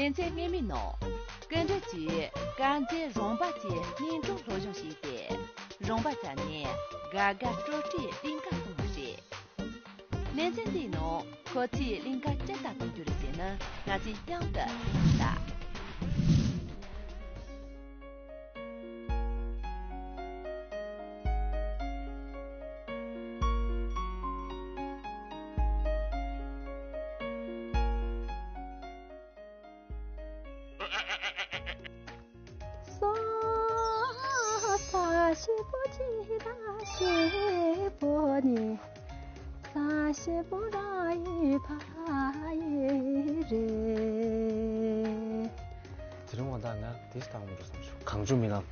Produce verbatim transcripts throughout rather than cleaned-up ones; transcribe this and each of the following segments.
ལེ་ཚན་སྔོན་མའི་ནང་། སྐུ་མགྲོན་གྱིས་དཀར་མཛེས་རོང་པ་ཆེའི་གནས་མགྲོན་སློབ་སྦྱོང་བྱས་ཏེ། རོང་པ་ཆ་ནས་དགའ་དགའ་སྤྲོ་སྤྲོའི་གླིང་ག་བཏང་བ་རེད། ལེ་ཚན་འདིའི་ནང་ཁོ་ཚོས་གླིང་ག་ཅི་ལྟར་གཏོང་རྒྱུ་རེད་ཟེར་ན། ང་ཚོས་མཉམ་དུ་ལྟ། སོ། ས་ཞིམ་པོ་ཅིག་དང་ཞིམ་པོ་ནི། ས་ཞིམ་པོ་རང་ཡི་ཕ་ཡི་རེད། དེ་རིང་དབང་ཐང་ང་དེ་ལྟ་བུ་རེད་བསམ་བྱུང་། གངས་ལྗོངས་རྨི་ལམ།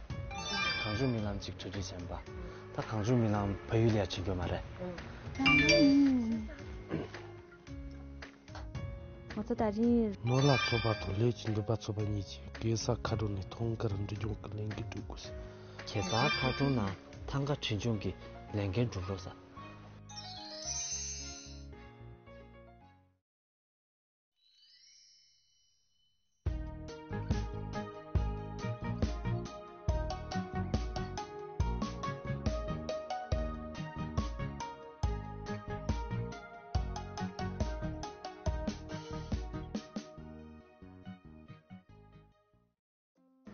གངས་ལྗོངས་རྨི་ལམ་ཅིག་གྲ་སྒྲིག་བྱས་པ། ད་གངས་ལྗོངས་རྨི་ལམ་བལ་ཡུལ་ལ་ཡ་ཕྱིན་རྒྱུ་མ་རེད། ང་ཚོ་ད་རིང་། ནོར་ལྷ་ཚོགས་པ་དང་ལས་ཀྱི་འདུན་པ་ཚོགས་པ་གཉིས་ཀྱིས་གེ་སར་མཁར་གྲོང་ནས་ཐང་དཀར་འབྲི་སྦྱོང་གི་ལས་འགུལ་སྒྲུབ་དགོས། གེ་སར་མཁར་གྲོང་ནས་ཐང་དཀར་འབྲི་སྦྱོང་གི་ལས་འགུལ་སྒྲུབ་རོགས་ཟེར།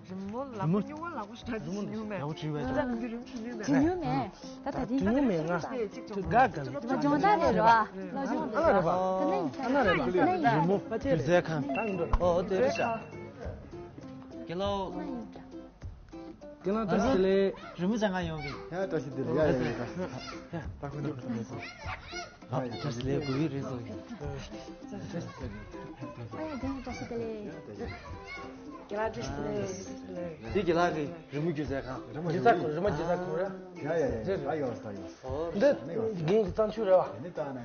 རི་མོ་ལག་པ་རི་མོ་སྨྱུག་པ་ལག་པ་ཞིག་འདྲ་རི་མོ་ཅིག་མྱོང་མེད། ཡག་པོ་བྲིས་པས། ད་ད་འདི་རི་མོ་བྲིས་མྱོང་མེད། ད་ད་འདི་བྲིས་མྱོང་མེད་ང་། དེ་གཅིག་ཅུང་དགའ་དགའ་ལེ། ད་སྦྱོང་བརྡར་རེད་རོ། ཨ། སློབ་སྦྱོང་རེད་རོ། ཨ་ན་རེད་པ། ད་ན་ཡིན་ད་ན་ཡིན་ད་ན་ཡིན། རི་མོ་སྒྱུ་རྩལ་ཁང་། ད་ཡིན་འགྲོ། ཨོ་དེ་རེད་ཤག་དགེ་ལོ། ད་ན་ཡིན་ད། དགེ་ལགས་བཀྲ་ཤིས་བདེ་ལེགས། རི་མོ་བྱ་ང་ཡོང་གི། ཡ་བཀྲ་ཤིས་བདེ་ལེགས། ཡ་ཡ་ཡ་བཀྲ་ཤིས་བདེ་ལེགས། ཡ་ད་ཁོ་ནི་ཁོ་ནི་སོང་། ཨ་བཀྲ་ཤིས་བདེ་ལེགས། གུས་ཡུལ་རེད་སོང་། ཨ་ཡ་དེ་ནི་བཀྲ་ཤིས་བདེ་ལེགས། དགེ་ལགས་བཀྲ་ཤིས་བདེ་ལེགས། འདི་དགེ་ལགས་ཀྱི་རི་མོ་སྒྱུ་རྩལ་ཁང་། རི་མོ་སྒྱུ་རྩལ་ཁང་། རི་མོ་སྒྱུ་རྩལ་ཁང་རེད། ཡ་ཡ་ཡ་ད་ཡོང་ད་ཡོང་། འདི་རྒན་གྱི་བརྩམས་ཆོས་རེད་བ། དེ་ནི་ད་ནི་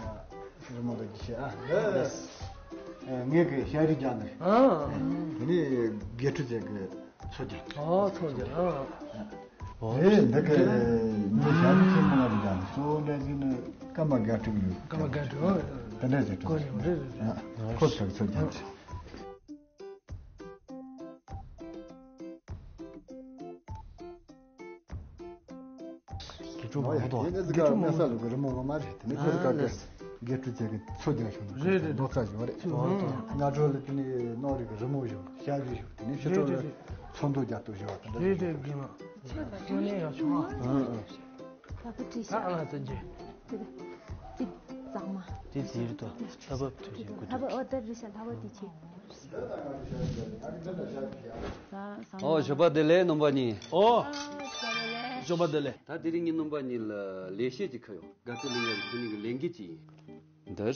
རི་མོ་འདི་གྱི་ཤེས་ཨ། ངས་གི་ཤ་རི་རྒྱག་ནི། ཨ། དེ་ནི་དགེ་ཕྲུག་ཅིག་གི་ཚོ་རྒྱག་ཨོ་ཚོ་རྒྱག་ཨ། ཨོ་དེ་འདི་གི་མི་ཤ་རི་ཆེན་མོ་ལ་རི་རྒྱག་ནི། གཙོ་བོ་འདྲ་ཞིག་ནི་སྐར་མ་དགའ་ཕྲུག་ཡོད། སྐར་མ་དགའ་ཕྲུག་ཨོ། དེ་འདྲ་ཞིག་གོ་ཕྲུག་རེད་རེད་རེད། ཨ་ཁོ་ཚོ་ཚོ་རྒྱག་དེ་ཚོ་མང་པོ་འདུག་དེ་ནི་ཟི་ག་དམན་ས་ལུག་གི་རི་མོ་ངོ་མ་རེད། དེ་ནི་ཁོ་ཟི་ག་གི་དགེ་ཕྲུག་ཅིག་གི་ཚོ་རྒྱག་བྱུང་། རེད་རེད། རྡོག་རྩ་བྱུང་བ་རེད། སྔ་དྲོ་ལ་དེ་ནི་སྣོ་རིགས་ཀྱི་རི་མོ་བྱུང་། ཤ་རུས་བྱུང་། དེ་ནི་ཕྱི་དྲོ་ལ་ཚོན་མདོག་རྒྱག་སྟོབས་བྱུང་བ་དེ་འདྲ་རེད་རེད། དགེ་མ་ཚོད་ལ་ཚོད་ལ་ཡག་བྱུང་ཨ། ལྷ་བུ་བྲིས་ཤག་ཨ་ལ་ཙན་ཅེ། དེ་དེ་གཙང་མ། དེ་དེ་རེད་དོ། ལྷ་བབ་ཐུགས་རྗེ་སྐུ་ལྷ་བབ་ཨོ་དེ་རེད་ཤག་ལྷ་བབ་དེ་ཆེ། ཨོ་ཞོགས་པ་བདེ་ལེགས་རྣམ་པ་གཉིས། ཨོ་ཞོགས་པ་བདེ་ལེགས། ད་དེ་རིང་ངས་རྣམ་པ་གཉིས་ལ་ལེགས་བཤད་ཅིག་ཁ་ཡོད། དགའ་སྟོན་གླིང་ག་གི་ཁོ་གཉིས་ཀྱི་ལས་འགུལ་ཅིག་ཡིན། འདིར་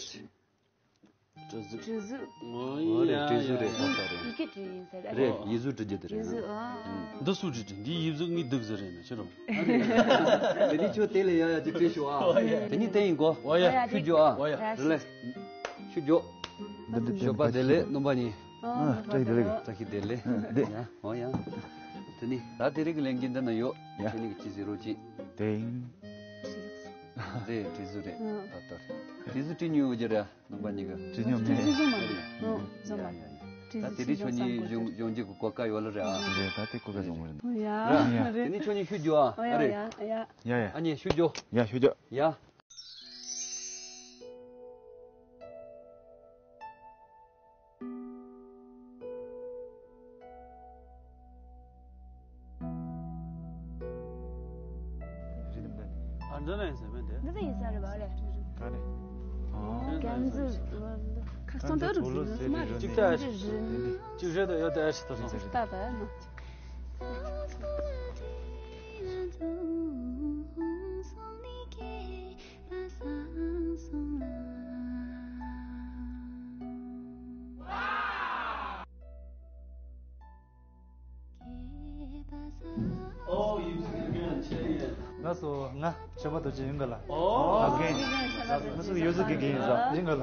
སྤྲུལ་གཟུགས། སྤྲུལ་གཟུགས། ཨོ་རེད། སྤྲུལ་གཟུགས་རེད། ད་ལྟ་རེད། ཡི་གེ་བྲིས་ཡིན་ཟེར། རེད། ཡིག་གཟུགས་བྲི་རྒྱུ་དེ་རེད། ཡིག་གཟུགས་ཨ། འདི་སུ་བྲིས་བྲིས། འདི་ཡིག་གཟུགས་ངས་སྡུག་ཟེར་རེད་ན་ཕྱི་རུ། དེ་ནི་ཁྱོད་དེ་ལས་ཡག་ཡག་ཅིག་བྲིས་ཤོག་ཨ། དེ་ནི་དེ་ཡིན་གོ། ཨོ་ཡ། ཤུ་རྒྱོ་ཨ། ཨོ་ཡ། རེད་ལེ། ཤུ་རྒྱོ། ཞོགས་པ་བདེ་ལེགས་རྣམ་པ་གཉིས། ཨ་བཀྲ་ཤིས་བདེ་ལེགས། བཀྲ་ཤིས་བདེ་ལེགས། བདེ། ཡ་ཨོ་ཡ། དེ་ནི་ད་དེ་རིང་གི་ལས་འགན་འདི་ན་ཡོད། ཡ། དེ་ནི་གི་ཅི་ཟེར་རོ་ཅི། དེ་ཡིན། རེད། བྲིས་གཟུགས་རེད། ད་ལྟ་བྲིས་གཟུགས་བྲིས་མྱོང་ཡོད་ཀྱི་རེད། རྣམ་པ་གཉིས་ཀ། བྲིས་མྱོང་མེད། བྲིས་གཟུགས་མ་རེད། ཨོ་བཟོ་མ་རེད། ཡ་ཡ་ཡ། ད་དེ་རིང་ཁྱོད་གཉིས་གཞུང་གཞུང་འགྱུར་གྱི་གོ་སྐབས་ཡོད་ལ་རེད་ཨ། རེད། ད་དེ་གོ་སྐབས་བཟང་པོ་རེད། ཡ་ཡ། དེ་ནི་ཁྱོད་གཉིས་ཤུ་རྒྱོ་ཨ། ཨོ་ཡ་ཨ་རེད། ཡ་ཡ། ཡ་ཡ། ཨ་ནི་ཤུ་རྒྱོ། ཡ་ཤུ་རྒྱོ། ཡ། ཨ་འདི་ན་ཡིན་ས་མེད་དེ། འདི་ན་ཡིན་ས་རེད་པ་ཨ་རེད། ག་རེ། ཨོ། རྒྱ་མཚོ། ཁ་སང་ད་རུ་ཟིན་ན་སུ་མ་རེད། ཅིག་ལྟ་ཨ་ཤི། ཅིག་རེད་དོ་ཡོད་དེ་ཨ་ཤི་ད་སོང་། ཅིག་ལྟ་ད་ཨ་ནོ། ལགས་སོ། ང་ཆོས་པ་རྡོ་རྗེ་ཡིན་ག་ལ། ཨོ། ང་ཚོ་ཡོད་ཚོ་དགེ་རྒན་ཡིན་ས་ཡིན་ག་ལ།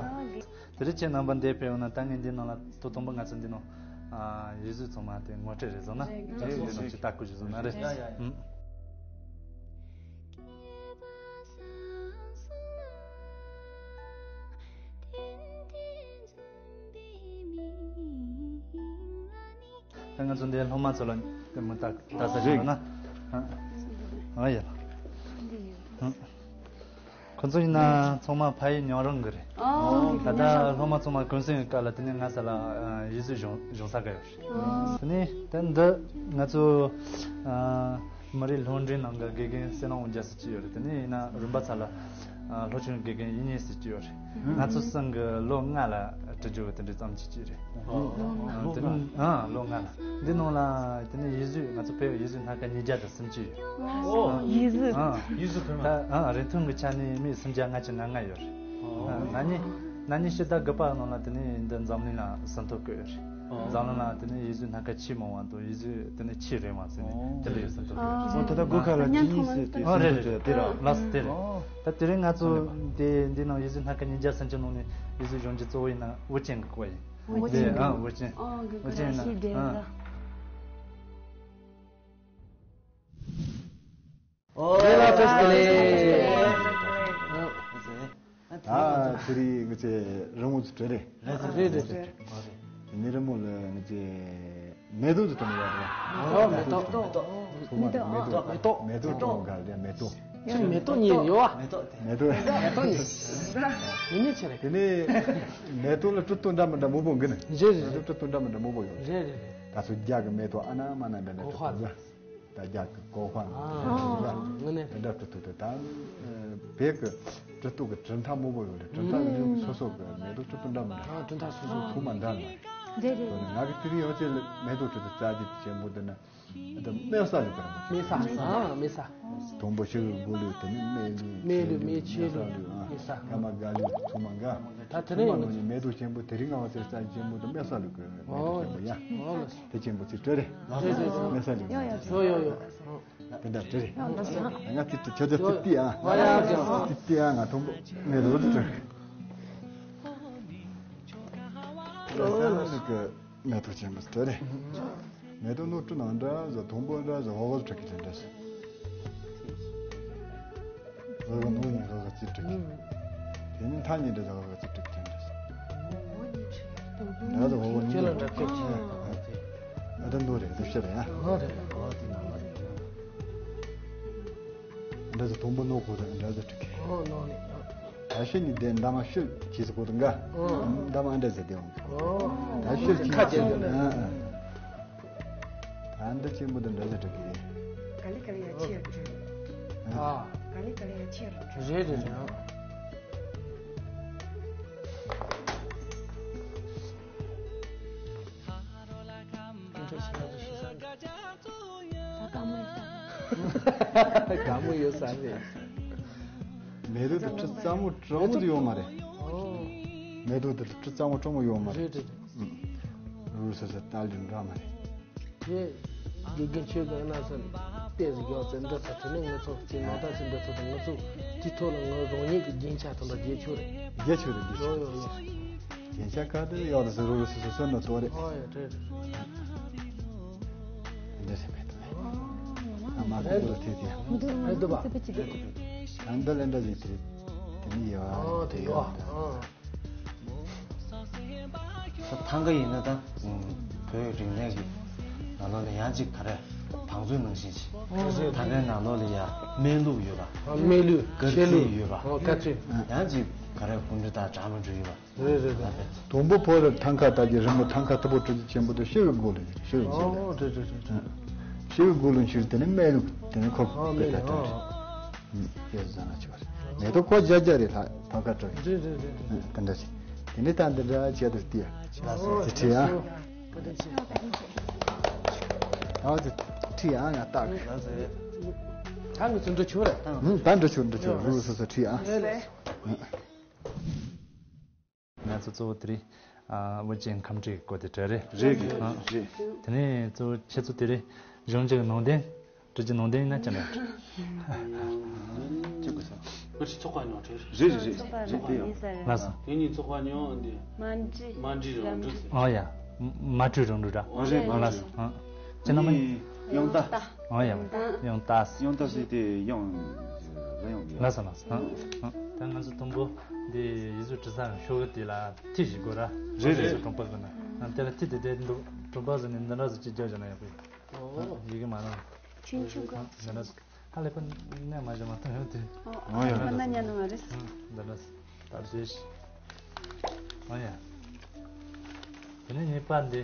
དེ་རིང་ཁྱེད་རྣམ་པ་འདིར་ཕེབས་ཡོང་ན། ད་ངས་འདི་ནང་ལ་ཐོག་དང་པོ་ང་ཚོ་འདི་ནང་ཨ་ཡིག་གཟུགས་ཚང་མ་དེ་ངོ་སྤྲོད་རེ་བཟོ་ན། རེད། རེད། རེད། ཅིག་ལྟ་སྐུལ་ཞིག་བཟོ་ན་རེད། ཡ་ཡ་ཡ། ཨུམ། ང་ཚོ་འདི་སློབ་མ་ཚོ་ལ་དེ་མུ་ད་ད་ས་ཞིག་ན། ཨ་ཡ། ཁོ་ཚོ་ཡིན་ན་ཚང་མ་ཕ་ཡུལ་ཉང་རོང་གི་རེད། ཨོ། ད་ལྟ་སློབ་མ་ཚང་མ་གུང་སེང་གི་སྐབས་ལ་དེ་ནས་ང་ས་ལ་ཡིག་གཟུགས་སྦྱོང་སྦྱོང་ས་ག་ཡོད་རེད། དེ་ནས་དེ་འདི་ང་ཚོ་མི་རིགས་སློབ་འབྲིང་ནང་གི་དགེ་རྒན་སེ་ནང་དབུ་འཇགས་སུ་བཅུག་ཡོད་རེད། དེ་ནས་ཡིན་ན་རིམ་པ་ཚ་ལ་སློབ་ཆུང་དགེ་རྒན་ཡིན་ཉེས་སུ་བཅུག་ཡོད་རེད། ང་ཚོ་གསུམ་གི་ལོ་ལྔ་ལ་བྲི་རྒྱུ་གི་དེ་འདྲའི་བརྩམས་ཆོས་ཅིག་རེད། ལོ་ལྔ། ཨ། ལོ་ལྔ་ལ། འདི་ནང་ལ་དེ་ནས་ཡིག་གཟུགས་ང་ཚོ་བོད་ཡིག་གཟུགས་སྣ་ཁ་ཉིས་བརྒྱ་དང་སུམ་ཅུ་ཡོད། ཨོ། ཡིག་གཟུགས། ཨ། ཡིག་གཟུགས་ཕུལ་མ། ཨ། རིང་ཐུང་གི་ཆ་ནས་མི་སུམ་བརྒྱ་ལྔ་བཅུ་ང་ལྔ་ཡོད་རེད། ཨ། ན་ནིང་ན་ནིང་ཕྱི་ཟླ་དགུ་པ་ནང་ལ་དེ་ནས་འདི་འཛམ་གླིང་ལ་ཟིན་ཐོ་བཀོད་ཡོད་རེད། འཛམ་གླིང་ལ་དེ་ནས་ཡིག་གཟུགས་སྣ་ཁ་ཆེས་མང་བ་དང་ཡིག་གཟུགས་དེ་ནས་ཆེས་རིང་བ་ཟེར་ནས་དེ་འདྲ་ཡོད་ཟིན་ཐོ་བཀོད་ཡོད་རེད། ཨོ། ད་ལྟ་སྒོ་ཁ་ལ་ཅི་ཡིན་ཟེར་དེ་ཨོ། རེད་རེད་རེད། དེ་རེད། ལགས་སོ། དེ་རེད། ད་དེ་རིང་ང་ཚོ་དེ་འདི་ནང་ཡིག་གཟུགས་སྣ་ཁ་ཉིས་བརྒྱ་སུམ་ཅུ་ནང་ནས་ཡིག་གཟུགས་སྦྱོང་རྒྱུ་གཙོ་བོ་ཡིན་ན་དབུ་ཅན་གྱི་སྐོར་ཡིན། དབུ་ཅན། ཨ། དབུ་ཅན། ཨོ། གི་དབུ་ཅན་ན། ར་ཤི་དེ་ཨ། ར། ཨོ། རེ་ལ་བཀྲ་ཤིས་བདེ་ལེགས། ཨ། དེ་རིང་ངེད་ཚོ་རི་མོ་ཚོ་བྲིས་རེད། རེད་རེད་རེད། དེ་ནས་རི་མོ་ལ་ངེད་ཚོ་མེ་ཏོག་ཚོ་བྲིས་ནས་ཡོད་རེད། ཨོ། མེ་ཏོག་མེ་ཏོག་མེ་ཏོག་མེ་ཏོག་མེ་ཏོག་མེ་ཏོག་མེ་ཏོག་བྲིས་ག་རེད། མེ་ཏོག་ཁྱོད་མེ་ཏོག་གཉིས་ཡོད་བ། མེ་ཏོག་དེ། མེ་ཏོག་མེ་ཏོག་གཉིས། མི་ཉིད་ཆེ་རེད། དེ་ནས་མེ་ཏོག་ལ་སྤྲི་ཏོག་འདྲ་མི་འདྲ་མང་པོ་འགི་ནི། རེད་རེད། མེ་ཏོག་སྤྲི་ཏོག་འདྲ་མི་འདྲ་མང་པོ་ཡོད་རེད། རེད་རེད་རེད། ད་ཚོ་རྒྱ་གི་མེ་ཏོག་ཨ་ན་མ་ན་འདྲ་འདྲ་གོ་ཧ་བྲིས་ཐུབ་ལ། ད་རྒྱ་གི་གོ་ཧ་ན་ཨ། དེ་འདྲ་དེ་འདྲ་བྲིས་ཐུབ་ཐུབ། ད་བོད་གི་སྤྲི་ཏོག་གི་བྲིས་མཐའ་མང་པོ་ཡོད་རེད། བྲིས་མཐའ་གི་རིགས་སོ་སོ་གི་མེ་ཏོག་སྤྲི་ཏོག་འདྲ་མི་འདྲ། ཨ། བྲིས་མཐའ་སོ་སོ་ཚང་མ་འདྲ་ལ། རེད་རེད། ང་གི་དེ་རིང་ཡང་ཅིག་མེ་ཏོག་བྲིས་ཏེ་རྩ་རྒྱུ་ཆེན་པོ་འདི་ན། ད་དམེ་ས་ལུག་གི་རིང་མོ། དམེ་ས། ཨ། དམེ་ས། དང་པོ་ཤི་གི་མགོ་ལུག་དེ་ནི་སྨད་ལུག་སྨད་ལུག་སྨད་ཆེ་ལུག་དམེ་ས་ལུག་ཨ། དམེ་ས། ཀ་མ་དགའ་ལུག་ཚང་མ་དགའ། ད་དེ་ཚང་མ་ནང་ནས་མེ་ཏོག་ཆེན་པོ་དེ་རིང་ང་བ་ཚེ་རྩ་ཆེན་པོ་དེ་དམེ་ས་ལུག་གི་མེ་ཏོག་ཆེན་པོ་ཡ། ཨོ་ལགས་སོ། དེ་ཆེན་པོ་ཚིག་བྲིས་རེད། རེད་རེད་རེད། དམེ་ས་ལུག་ཡོ་ཡོ་ཡོ་ཡོ། དེ་འདྲ་བྲིས་རེད། ཡོ་ཡོ། ང་ཚིག་བྲིས་ཁྱོད་ཚོ་ཚིག་ཏི་ཨ། ཡོ་ཡོ་ཡོ། ཚིག་ཏི་ཨ། ང་དང་པོ་མེ་ཏོག་དེ་བྲིས། དམེ་ས་ལུག་གི་མེ་ཏོག་ཆེན་པོ་དེ་རེད། མེ་ཏོག་ནོར་བྲིས་ནང་འདྲ་བཟོ། དང་པོ་འདྲ་བཟོ། འོག་གོ་བྲིས་ཀྱི་འདྲ་བཟོ། འོག་གོ་ནོར་ནི་འོག་གོ་ཅི་བྲིས་ཀྱི། དེ་ནི་མཐའ་གཉིས་འདྲ་བཟོ། འོག་གོ་ཅི་བྲིས་ཀྱི་འདྲ་བཟོ། འདྲ་བཟོ། འོག་གོ་ནོར་ཁྱེད་ལ་འདྲ་བྲིས་ཀྱི། ཨ། ད་ནོར་རེད། འདི་ཕྱི་རེད་ཨ། འོ་རེད། འོ་དེ་ནང་རེད། འདྲ་བཟོ། དང་པོ་ནོར་གོ་དང་འདྲ་བཟོ་བྲིས་ཀྱི། འོ་ནོར་ནི། ད་ཤི་ནི་དེ་འདབ་མ་ཤི་ཅི་ཟེར་གོ་དང་ག་ཨོ། འདབ་མ་འདྲ་ཟེར་དེ་འོང་གི། ཨོ། ད་ཤི་ཅི་ཁ་ཅན་ཟེར་ཨ་ཨ། ད་འདི་ཆེན་པོ་དང་འདྲ་ཟེར་གྲུ་གི། ག་ལེ་ག་ལེ་ཡ་ཆེ་ཡ་གྲུ། ཨ། ག་ལེ་ག་ལེ་ཡ་ཆེ་ཡ་གྲུ། རེད་རེད་རེད། ཨ། དཀའ་མོ་ཡོད་ས་རེད། མེ་ཏོག་དེ་བྲིས་གཙང་མོ་གྲང་མོ་དེ་ཡོད་མ་རེད། ཨོ། མེ་ཏོག་དེ་བྲིས་གཙང་མོ་གྲང་མོ་ཡོད་མ་རེད། རེད་རེད། ཨུ། རུ་སོ་སོ་ལྟ་ལི་འདྲ་མ་རེད། དེ་དགེ་རྒན་ཆོས་གང་ན་སོན་ཏེ་ཟིག་ཡོད་ཚེ་འདི་ཚོ་དེ་ནས་ངུ་ཚོགས་ཀྱི་ནང་ད་ཚེ་འདི་ཚོ་དང་ང་ཚོ་དེ་ཐོག་ལ་ངོ་རང་ཉིད་ཀྱི་རྒྱན་ཆ་དང་འདྲ་རྒྱན་ཆོས་རེད། རྒྱན་ཆོས་རེད། རྒྱན་ཆོས། ཡོད་ཡོད་ཡོད། རྒྱན་ཆ་ག་དེ་ཡོད་ལ་ཟེར་རུ་རུ་སོ་སོ་སོན་ན་ཏོ་རེད། ཨོ་ཡ་རེད་རེད། འདི་རེད་མེད་དོ། ཨ་མ་ཁོ་ཁོ་ལ་ཐེ་ཐེ། མི་འདུག་མི་འདུག་པ། གང་འདི་ལ་འདྲ་ཟིག་དེ་དེ་ནི་ཡོད། ཨོ་དེ་ཡོད། ཨོ། ད་ཐང་ག་ཡིན་ན་ད་བོད་རིག་གནས་ཀྱི་ནང་ལོགས་ལ་ཡང་ཅིག་ག་རེ་བང་མཛོད་ནང་བཞིན་ཅིག་ཨོ་ཐང་གའི་ནང་ལོགས་ལ་ཡ་སྨད་ལུག་ཡོད་པ། ཨོ་སྨད་ལུག་དཀར་ཆོས་རྩི་ལུག་ཡོད་པ། ཨོ་དཀར་ཆོས། ཡང་ཅིག་ག་རེ་གུང་ཁྲན་ཏང་དྲ་མི་འགྲོ་ཡོད་པ། རེད་རེད་རེད། དང་པོ་བོད་ལ་ཐང་ག་ད་གི་རི་མོ་ཐང་ག་དུ་པོ་བྲི་རྒྱུ་ཆེན་པོ་དེ་ཤི་བའི་མགོ་ལ་ཤི་བའི་མགོ་ལ། ཨོ་རེད་རེད་རེད། ཤི་བའི་མགོ་ལ་ཤི་དེ་ནི་སྨད་ལུག་དེ་ནི་ཁོ་ཨོ་སྨད་ལུག་ཨོ། ཡོད་ཟ་ན་ཆོག་རེད། མེ་ཏོག་ཁོ་རྒྱ་རྒྱ་རེད་ལྷ་ཐང་ག་བྲི། རེད་རེད་རེད་རེད། དེ་འདྲ་ཞིག་དེ་ནི་ད་འདི་འདྲ་བྱས་དུ་སྟེ་ཡ། ཨོ་དེ་བྲིས་ཡ། ཨོ་དེ་བྲིས་ཡ་ཡ་ཏག་ད་ངི་ཚོ་འདྲ་ཆོག་རེད། ད་འདྲ་ཆོག་འདྲ་ཆོག་རུ་སོ་སོ་བྲིས་ཡ། ང་ཚོ་གཙོ་བོ་དེ་རིང་ཨ་དབུ་ཅན་ཁམས་བྲིས་སྐོར་དེ་གྲས་རེད། རེད་རེད་ཨ། རེད། དེ་ནས་གཙོ་བོ་ཁྱེད་ཚོ་དེ་རིང་གཞུང་གཅིག་ནང་བསྟན་བྲིས་ཀྱི་ནང་བསྟན་ཡིན་ན་ཅི་འདྲ་འདྲ། ཅི་དགོས་སམ། ང་ཚོ་ཚོགས་པ་ཉོ་གྲས་རེད། རེད་རེད་རེད། ཚོགས་པ་རེད་རེད་ཡིན་ས་རེད། ལགས་སོ། དེ་གཉིས་ཚོགས་པ་ཉོ་འདི་མ་འདྲི་མ་འདྲི་རང་འགྲོ་ཟེར། ཨ་ཡ། མ་འདྲི་རང་འགྲོ་འདྲ། ཨ་རེད་མ་ལགས་འདྲི། སོ་ཨ། ཅི་ན་མ་ཡིན། དབྱངས་རྟ། ཨ་ཡ། དབྱངས་རྟ། དབྱངས་རྟ་ཟེར་དེ་དབྱངས་ལ་དབྱངས་ལ། ལགས་སོ་ལགས་སོ་ཨ། ཨ། ད་ང་ཚོ་དང་པོ་འདི་ཡིག་གཟུགས་འབྲི་ས་ཤོག་གུ་དེ་ལ་ཐིག་ཞིག་དགོས་ར། རེད་རེད། ཡིག་གཟུགས་དང་པོ་དགོས་ན། ཨ། དེ་ལ་ཐིག་དེ་དེ་འདུག་གྲོགས་པོ་ཟེར་ནས་འདི་འདྲ་ཟེར་ཅིག་རྒྱག་བཞག་ན་ཡག་པོ་ཡོད། ཨོ། ཡི་གེ་མ་ནང་། ཆུང་ཆུང་ག་འདི་འདྲ་ཟེར། ཧ་ལས་པ་གནས་མ་བཞག་མ་གཏོགས་ཡོད་དེ། ཨོ། ཨོ་ཡ། ཨ་མ་ན་ཉན་ནོ་མ་རེད། འདི་འདྲ་ཟེར། ད་རེད། ཨོ་ཡ། དེ་ནས་གཉིས་པ་འདི་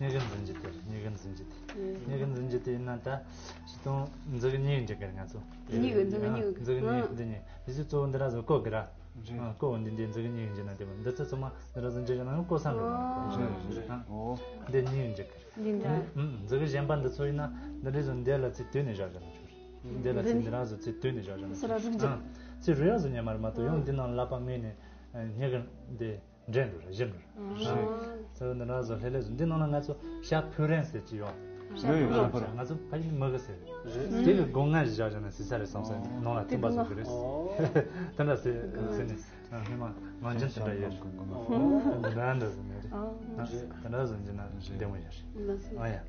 སྙན་ངག་འཛིན་རྒྱུ་དེ་རེད། སྙན་ངག་འཛིན་རྒྱུ་དེ། ཨེ། སྙན་ངག་འཛིན་རྒྱུ་དེ་ཡིན་ན་ད་སྤྱིར་བཏང་འཛིན་གི་གཉིས་འགྲིག་གི་རེད་ང་ཚོ། གཉིས་གི་འཛིན་གི་གཉིས་གི། འཛིན་གི་གཉིས་འདི་གཉིས། དེ་ཚོ་གཙོ་བོ་འདི་འདྲ་ཟེར་བཀོད་གི་ར། རེད། ཨ། ཀོ་བོ་འདི་འདི་འཛིན་གི་གཉིས་ཀྱི་ནང་དེ་བ་འདི་ཚོ་ཚང་མ་འདི་འདྲ་ཟེར་འཇོག་བྱས་ན་ཀོ་ས་འགྲོ་མ་རེད། རེད་རེད། ཨ། ཨོ། འདི་གཉིས་ཀྱི་འཇོག་གི། འདི་འདྲ། ཨ། འཛིན་གི་གཞན་པ་འདི་ཚོ་ཡིན་ན་འདི་འདྲ་ཟེར་འདི་ལ་ཚིག་དོན་ནས་བཞག་བཞག་ན་ཆོག་རེད། འདི་ལ་ཚིག་འདི་འདྲ་ཟེར་ཚིག་དོན་ནས་བཞག་བཞག་ན་ཆོག་རེད། ཨ། ཚིག་རེ་རེ་ཟེར་ཉན་མ་རེད་མ་གཏོགས། ཡང་འདི་ནང་ལ་ལབ་པ་ངེས་ནས་སྙན་གི་འདི། འདྲེན་འགྲོ་ར་གཞི་འགྲོ་ར། རེད། ཟེར་བ་འདི་འདྲ་བཟོ་ལྷེ་ལྷེ་བཟོ། འདི་ནང་ན་ང་ཚོ་ཤ་ཕུ་རན་ཟེར་གྱི་ཡོད། ཡོད་ཡོད། ཤ་ཕུ་རན། ང་ཚོ་ཕ་ཡུལ་མི་གི་ཟེར། རེད། དེ་གི་སྒོ་ང་ཞིག་བཞག་བཞག་ན་ཟི་ས་རེད་བསམ་སོང་། ནང་ལ་ཐིམ་པ་བཟོ་གི་རེད། ཨོ། དེ་འདྲ་ཟེར་ཟེར་ནས། ཨ། སྔོན་མ་ངང་ཅན་དེ་འདྲ་ཡོད། འདི་འདྲ་འདྲ་ཟེར་ནས་རེད། ཨོ། དེ་འདྲ་བཟོ་འཇི་ན་བདེ་མོ་ཡོད་རེད། ཨོ་ཡ།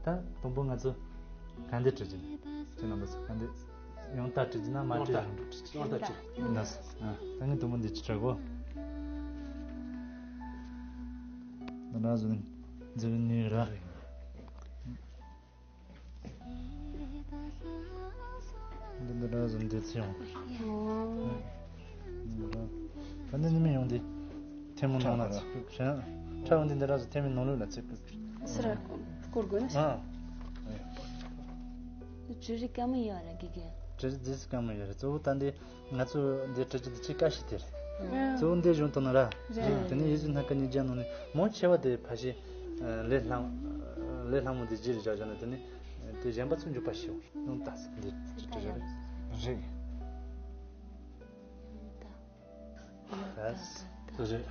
ད་དང་པོ་ང་ཚོ་ག་འདི་བྲི་གི་ཡིན། ཁྱེད་རྣམ་པ་ཚོ་ག་འདི། ཡང་ལྟ་བྲིས་ན་མ་བྲིས་རང་བྲིས། ཡང་ལྟ་བྲིས། ལགས་སོ། ད་ངས་དུམ་བུ་འདི་ཅི་བྲིས་གོ། འདི་འདྲ་བཟོ་འཛིན་ནི་ར། འདི་འདི་འདྲ་བཟོ་འདི་ཚེ་ཡོང་། ད་འདི་ནི་མི་ཡོང་འདི། ཐལ་མོ་ནང་ལ་ཚིག་ཁྲ་ཡོང་འདི་འདི་འདྲ་བཟོ་ཐལ་མོ་ནང་ལོགས་ལ་ཚིག་སི་ར་སྐོར་དགོས་ན། ཨ། བྲིས་རིགས་དཀའ་མོ་ཡོད་ར་དགེ་རྒན། བྲིས་རིགས་དཀའ་མོ་ཡོད་རེད། གཙོ་བོ་ད་འདི་ང་ཚོ་འདི་བྲིས་རྒྱུ་འདི་ཆེས་དཀའ་ཤོས་དེ་རེད། ཨ། གཙོ་བོ་འདི་གཞུང་དང་ན་ར། རེད། དེ་ནས་ཡིད་བཞིན་སྣ་ཁ་ཉིས་བརྒྱ་ནང་ནས་མང་ཆེ་བ་དེ་ཕལ་ཆེར་ལས་སླ་ལས་སླ་མོ་འདི་རྗེས་ལ་བཞག་བཞག་ན་དེ་ནས་དེ་གཞན་པ་ཚོ་འཇུག་པ་ཞིག་ཡོང་ད་འདི་བྲིས་རྒྱུ་རེད། རེད། ལགས། རེད།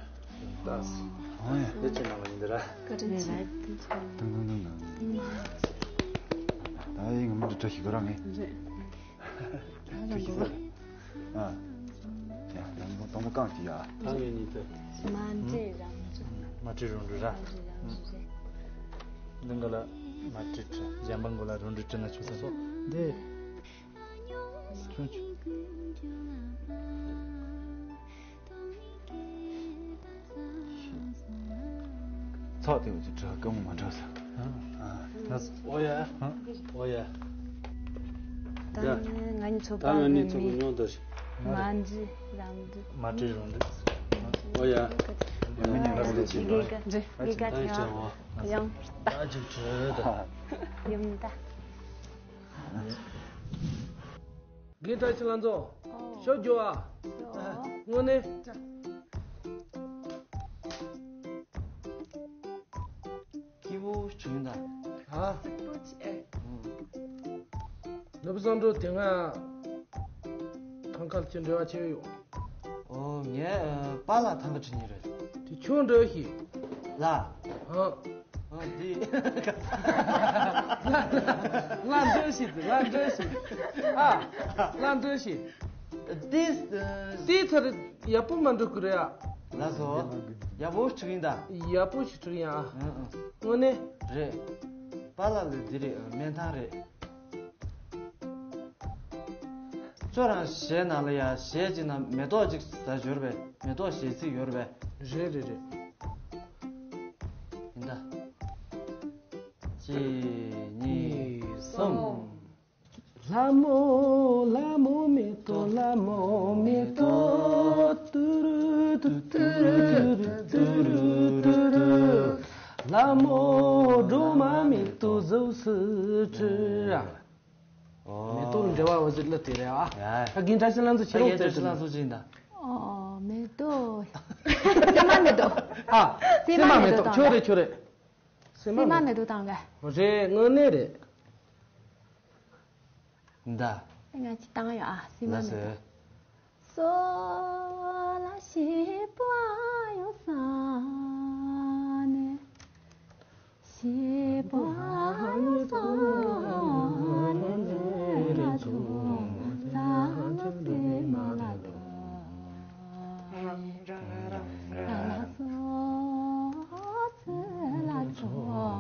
ལགས། ཨོ་ཡ། འདི་ཅི་ནང་ལ་ཡིན་འདི་ར། བཀའ་དྲིན་ཆེ། དུང་དུང་དུང་དུང་། ད་ཡིན་ང་མི་འདྲི་བཀྲ་ཤིས་ཁོ་རང་ངས། རེད། བཀྲ་ཤིས་ཁོ་རང་། ཨ། ཡ། དང་པོ་དང་པོ་རྐང་གཅིག་ཡ། ད་ངས་གཉིས་ཚེ། མ་འདྲེས་རང་འདྲེས། མ་འདྲེས་རང་འདྲེས་ར། མ་འདྲེས་རང་འདྲེས། འདི་འགོ་ལ་མ་འདྲེས་བྲི། གཞན་པ་འགོ་ལ་རང་འདྲེས་བྲི་ན་ཆོག་ས་སོ། འདི། ཚོགས་དེ་འུ་ཅི་དྲི་བ་སྐུ་ངོ་མ་འགྲོ་ས། ཨོ་ཡ། ཨོ་ཡ། ད་ནི་ང་གཉིས་ཚོ་ད་ང་གཉིས་ཚོ་གི་ཉོ་འདི་རེད། མ་འདྲི་རང་འདྲི། མ་འདྲི་རང་འདྲི། ཨོ་ཡ། ཡང་མི་ཉན་རང་འདྲི་བྱེད་ཡོད། འདྲི་འདྲི་ག་ད་ཡང་ཡང་ད་ཅིག་བྲི་ད། ཡུམ་ད། རྒན་བཀྲ་ཤིས་ལྷ་མཛོད། ཨོ། ཤོག་རྒྱོབ་ཨ། ཨོ། དངོས་གནས། སྐྱིད་པོ་བྱུང་ད། ཨ། སྐྱིད་པོ་བྱས། ཨུ། ནུབ་བཟང་འགྲོ་དེ་སྔ་ཐང་ཁ་ལ་ཅི་འབྲེལ་བ་བྱས་ཡོད། ཨོ། ངས་ཨ་པཱ་ལགས་ཐང་ཁ་ཁྲིད་ཉེ་རེད། དེ་ཁྱོད་འདྲ་ཞིག་ལ། ཨ། ཨ། འདི། ལ་འདྲ་ཞིག་ལ་འདྲ་ཞིག་ཨ། ལ་འདྲ་ཞིག་དེ། དེ་ཚར་ཡག་པོ་མ་འགྲོ་གི་རེད་ཨ། ལགས་སོ། ཡག་པོ་ཞིག་ཡིན་ད། ཡག་པོ་ཞིག་ཡིན་ཨ། ཨ། ཨ། དངོས་གནས། རེད། པཱ་ལགས་ལ་འདི་རེད། སྨན་ཐང་རེད། ཁྱོད་རང་ཞལ་ནང་ལ་ཡ་ཞལ་གཅིག་ན་མེ་ཏོག་ཅིག་ཟ་འབྱོར་བས། མེ་ཏོག་ཞལ་ཚིག་ཡོད་རེད་པས། རེད་རེད་རེད། ཡིན་ད། གཅིག་གཉིས་གསུམ། ལྷ་མོ་ལྷ་མོ་མེ་ཏོག་ལྷ་མོ་མེ་ཏོག་ཏུ་རུ་ཏུ་ཏུ་རུ་ཏུ་རུ་ཏུ་རུ། ལྷ་མོ་སྒྲོལ་མ་མེ་ཏོག་གཟུགས་སུ་སྤྲུལ། ཨོ། མེ་ཏོག་ལ་འབྲེལ་བ་འོ་ཟིག་ལ་དེ་རེད་ཨ། ཡ། ད་རྒན་བཀྲ་ཤིས་ལྷ་མཛོད་ཁྱེད་རང་ད་རྒན་བཀྲ་ཤིས་ལྷ་མཛོད་ཅིག་ཡིན་ད། ཨོ། མེ་ཏོག་སྲན་མ་མེ་ཏོག་ཨ། སྲན་མ་མེ་ཏོག་ཁྱོད་རེད་ཁྱོད་རེད། སྲན་མ་མེ་ཏོག་བཏང་ག་རེད། དངོས་གནས་རེད། ད། ང་ཅི་བཏང་ཡོད་ཨ། སྲན་མ་མེ་ཏོག་ལགས་སོ། སོ་ལ་ཤེས་པ་ཡོད་ས་ནས། ཤེས་པ་ཡོད་ས་ནས། ལ་ཐོ་ས་ལ་སེ་མ་ལ་ཐོ། ལ་ལ་སོ་སི་ལ་ཆོ་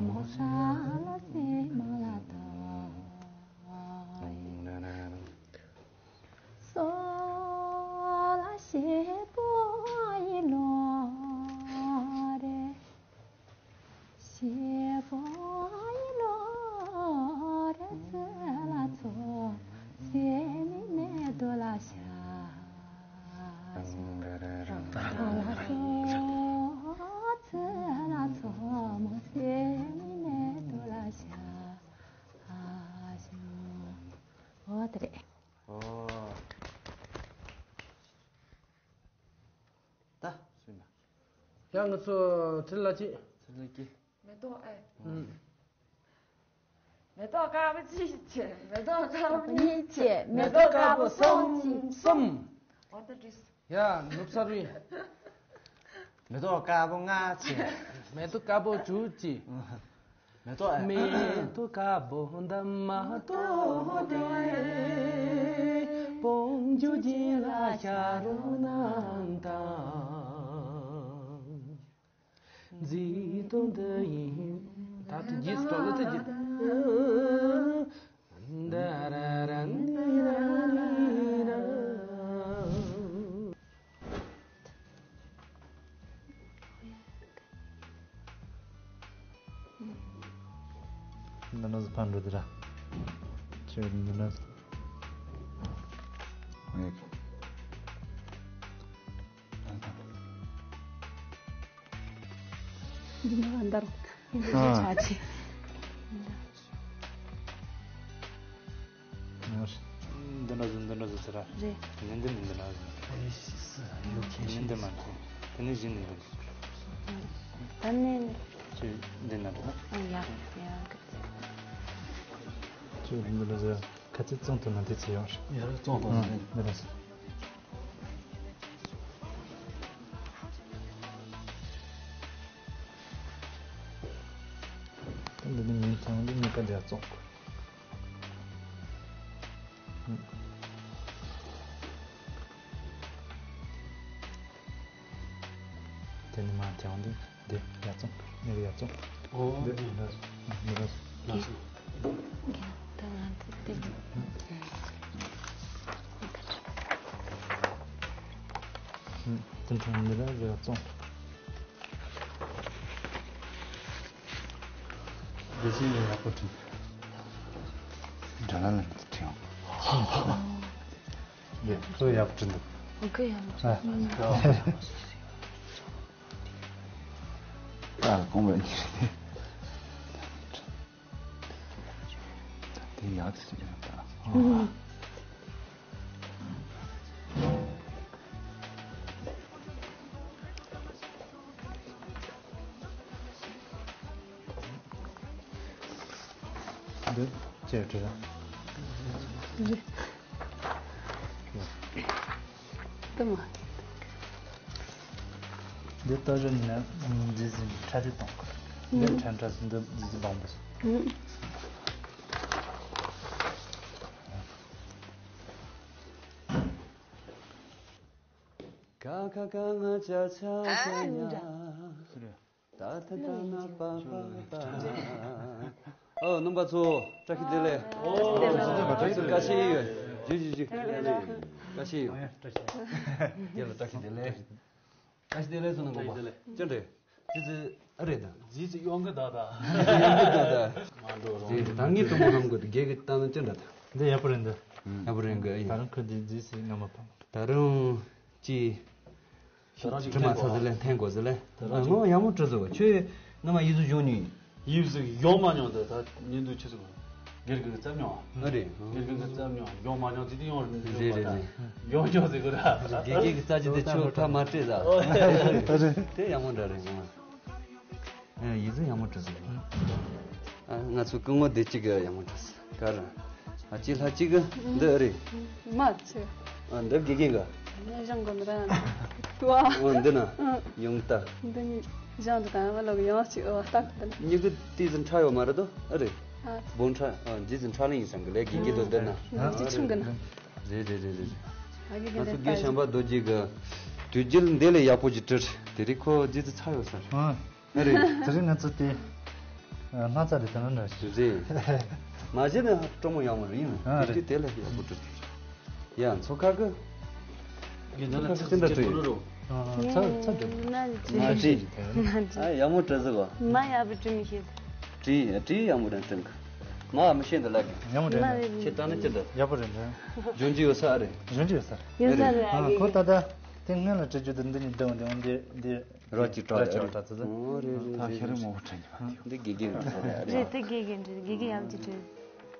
མོ་ས་ལ་སེ་མ་ལ་ཐོ། སོ་ལ་ཤེས་པོ་ཡི་ལོ་རེ། ཤེས་པོ། དེ་རེད། ཨོ། ད་སུས་ན། ཡང་ང་ཚོ་ཁྲིད་ལ་ཅི། ཁྲིད་ལ་ཅི། མེ་ཏོག་ཨེ། ཨུམ། མེ་ཏོག་དཀར་པོ་གཅིག་བྱས། མེ་ཏོག་དཀར་པོ་གཉིས་བྱས། མེ་ཏོག་དཀར་པོ་གསུམ་གསུམ། What the dis? ཡ། ནུབ་ས་རུའི། མེ་ཏོག་དཀར་པོ་ལྔ་བྱས། མེ་ཏོག་དཀར་པོ་དྲུག་བྱས། མེ་ཏོག་ཨེ། མེ་ཏོག་དཀར་པོ་འདབ་མ་དོ་དེ། སྤོམ་རྒྱུ་རྒྱན་ལ་ཤ་རོ་ནང་དང་། མཛེས་སྡུག་འདི་ཡིན། ད་དུ་རྗེས་སུ་འགྲོ་ལ་ཐུགས་རྗེ། འདི་ནི་ཕན་འགྲོ་དེ་ར། ཁྱོད་འདི་ནི། འདི་ནི་འདར། འདི་ནི་ཆ་ཆེ། འདི་འདྲ་ཟིག་འདི་འདྲ་ཟིག་ཟེར་ར། རེད། ནི་འདི་མི་འདི་འདྲ་ཟིག་ཨེ་ཤི་སི་ཡོ་ཁེ་ནི་འདི་མ་འདི། དེ་ནི་གཞི་ནི་འདི། ད་ནི། ཁྱོད་འདི་ན་འདྲ། ཨ་ཡ་ཡ་གི། ཁྱོད་འདི་འདྲ་ཟིག་ཁ་ཚིག་བཙོང་ཐུབ་ན་དེ་ཚོ་ཡོང་རེད། ཡ་ར་བཙོང་ཐུབ་ན་འདི་འདྲ་ཟིག་འདི་ནི་མིང་ཐང་འདི་གཉིས་ཀ་འདི་ཡ་བཙོང་དགོས། དེ་ནི་མ་ཐེའོ་འདི་འདི་ཡ་བཙོང་། འདི་ཡ་བཙོང་། ཨོ། འདི་འདི་འདི་ལ་སོང་། ད་ང་འདི་འདི། དེ་འཕྲང་འདི་ལ་འདི་ཡ་བཙོང་། དེ་བཞིན་ཡང་ཡག་པོ་བྲིས། འདྲ་ལ་ལ་འདི་བྲིས་ཡོང་། འདི་ཚོ་ཡག་པོ་བྲིས་འདུག་ཨོ་ཁེ་ཡག་པོ་བྲིས། ཨ། ད་གོང་བའི་ཉིན་རེ་དེ་ཡག་ཏུ་བྱེད་ཀྱི་ཡོད་ད། འདི་ཅེར་ཏྲི་ར། ཏི་མ། འདི་ལྟ་བཞིན་ནས་འདི་ཟིན་ཁྲ་དེ་དང་། འདི་ཁྲ་ཁྲ་ཟིན་འདི་འདི་ཟིན་བང་བུ་ཟིན། ཀ་ཁ་ག་ང་ཅ་ཆ་ཆ་ཉ། ད་ད་ད་ན་པ་པ་པ། ཨོ་རྣམ་པ་ཚོ་བཀྲ་ཤིས་བདེ་ལེགས། ཨོ་བཀྲ་ཤིས་བདེ་ལེགས། བཀྲ་ཤིས་ཡོད། བཞུགས་བཞུགས་བཞུགས། བཀྲ་ཤིས་ཡོད། དེ་ལ་བཀྲ་ཤིས་བདེ་ལེགས། བཀྲ་ཤིས་བདེ་ལེགས་སོང་ན་དགོངས་པ། བཀྲ་ཤིས་བདེ་ལེགས། ཅི་འདྲ། ཅི་ཟེར་ཨ་རེད་ད། ཇི་ཟེར་ཡོང་གི་ད་ད། ཡོང་གི་ད་ད། མ་འགྲོ་རོགས། ད་ངས་གཏུམ་མོ་ལྷམ་གོ་དེ་རྒྱལ་གི་ད་ནི་ཅི་འདྲ་ད། འདི་ཡག་པོ་རེད་འདི། ཡག་པོ་རེད་གི་ཨེ། ད་རུང་ཁོ་འདི་ཇི་ཟེར་ང་མ་ཕམ། ད་རུང་ཅི། ད་རང་ཅིག་དྲི་མ་ཚ་ཟེར་ལན་འཐེན་དགོས་ཟེར་ལན། ད་རང་ཅིག་ངོ་ཡག་མོ་བྲིས་ཟེར་བ་ཁྱོད་ནི་མ་ཡིག་གཟུགས་སྦྱོང་ནི། ཡིག་གཟུགས་ཡོང་མ་མྱོང་དེ་ད་ཉིན་དུ་ཆི་ཟེར་བ། དགེ་རྒན་གྱི་རྩ་མྱོང་ཨ། ཨ་རེད། དགེ་རྒན་གྱི་རྩ་མྱོང་ཡོང་མ་མྱོང་ཟེར་དེ་ཡོང་རེད་རེད་རེད། ཡོང་མྱོང་ཟེར་གོ་ར། དགེ་རྒན་གྱི་རྩ་ཆི་དེ་ཁྱོད་ཕ་མ་སྤྲད་ད། ཨོ་ད་རེད། དེ་ཡག་མོ་འདྲ་རེད་ངོ་། ཨ་ཡིག་གཟུགས་ཡག་མོ་བྲིས་ཟེར་བ། ཨ་ང་ཚོ་སྐུ་ངོ་བདེ་སྐྱིད་གི་ཡག་མོ་བྲིས་ཟེར་ག་ར། ཨ་ཅི་ལྷ་གཅིག་གི་འདི་ཨ་རེད། མ་ཆེ། ཨ་འདི་དགེ་རྒན་གི། ནས་བཞེངས་དགོས་ནི་ར། ཏུ་ཨ། འོ་འདི་ན། ཨ། ཡོང་ད། འདི་ནི་བཞེངས་འདི་དང་ང་ལོག་ཡང་ཅིག་ཨོ་སྟག་འདི། མྱིག་གི་དེ་ཟིན་ཁྲ་ཡོད་མ་རེད་དོ་ཨ་རེད། ཨ། སྦོམ་ཁྲ་ཨ་འདི་ཟིན་ཁྲ་ལིང་ཡིན་སང་གི་ལས་དགེ་རྒན་དོ་འདི་ན། ཨ་ཅི་ཆུང་གི་ན། རེད་རེད་རེད་རེད། ཨ་གི་ང་ཚོ་རྒན་བྱམས་པ་རྡོ་རྗེ་གི་དུས་རྒྱུན་འདི་ལས་ཡག་པོ་ཅིག་བྲིས་དེ་རིང་ཁོ་རྗེས་སུ་ཚ་ཡོད་ས་རེད། ཨ་རེད། དེ་རིང་ང་ཚོ་དེ་སྣག་ཚ་རེད་དེ་ན་འདྲ་ཞིག་རེད། མ་བྱས་ན་སྤྲོ་མོ་ཡག་མོ་རེད་ཡིན། ཨ་རེད། དེ་དེ་ལས་ཡག་པོ་འགྲོ་གི་རེད། ཡ་མཚོ་ཁ་གི་གི་ན་ཚ་ཚ་འདྲ་འདྲ་ཡོད། ཨ་ཚ་ཚ་འདྲ་མ་བྲིས། མ་བྲིས། ཨ་ཡག་མོ་བྲིས་ཟིག་གོ། མ་ཡག་པོ་བྲིས་མི་ཤེས། བྲིས་བྲིས་ཡག་མོ་རང་བྲིས་གི། མ་མི་ཤེས་འདི་ལ་གི། ཡག་མོ་རེད། ཁྱེད་ལྟ་ན་ཅི་འདྲ། ཡག་པོ་རེད་འདྲ། འཇོན་གྱི་ཡོད་ས་རེད། འཇོན་གྱི་ཡོད་ས་རེད། ཡོད་ས་རེད། ཨ་ཁོ་ད་ལྟ་དེ་སྔོན་ལ་བྲིས་རྒྱུ་དེ་འདི་ནི་འདི་འོང་འདི་འོང་འདི་འདི། རོ་གཅིག་སྤྲོ་རོ་གཅིག་སྤྲོ་ཚ་ཚ། ཨོ་རེད་རེད་ད་རེད་ཤེས་རེད། རིང་མང་པོ་དྲན་གྱི་མ་འདུག་འདི་དགེ་རྒན་རེད་རེད། རེད་དེ་དགེ་རྒན་རེད་དགེ་རྒན་ཡག་ཅིག་རེད།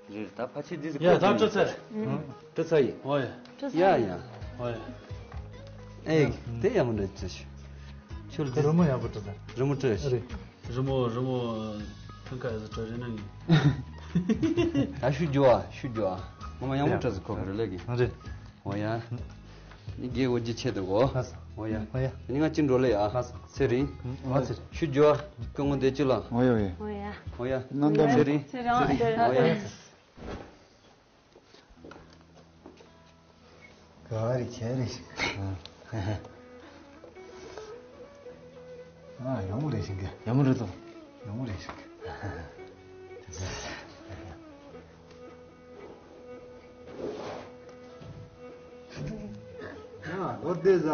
རེད། ད་ཕ་ཆེ་འདི་ཡ་ད་སྤྲོ་ཚར། སྤྲོ་ཚར་ཡིན། ཨོ་ཡ། ཡ་ཡ། ཨོ་ཡ། ཨེ། དེ་ཡག་མོ་འདྲ་ཅི་ཞུ། ཁྱོད་རི་མོ་ཡག་པོ་སྤྲོ་ཚར། རི་མོ་སྤྲོ་ཞིག་རེད། རི་མོ་རི་མོ་ཐང་ཀ་ཡ་ཟི་སྤྲོ་རེ་ན་ཡིན། ད་ཞུ་རྒྱུ་ཨ་ཞུ་རྒྱུ་ཨ། ངོ་མ་ཡག་མོ་སྤྲོ་ཟི་ཁོ་ག་རེ་ལེགས་གི། རེད། ཨོ་ཡ། ནི་རྒྱལ་བོ་རྒྱུ་ཆེ་འདུག་གོ། ཨོ་ཡ། ཨོ་ཡ། ནི་ང་ཅི་འགྲོ་ལེ་ཡ། ཚེ་རིང་། ཨོ་ཚེ་རིང་། ཞུ་རྒྱུ་ཨ། སྐུ་ངོ་བདེ་ཅི་ལ། ཨོ་ཡ་ཨོ་ཡ། ཨོ་ཡ། ཨོ་ཡ། ཚེ་རིང་། ཚེ་རིང་། ཨོ་ཡ། ག་རེ་བྱས་རེད་ཤིག་ཨ་ཡོང་རེད་ཤིག་ཡོང་རེད་དོ། ཡོང་རེད་ཤིག་ཨ་ལོ་བདེ་ཟ།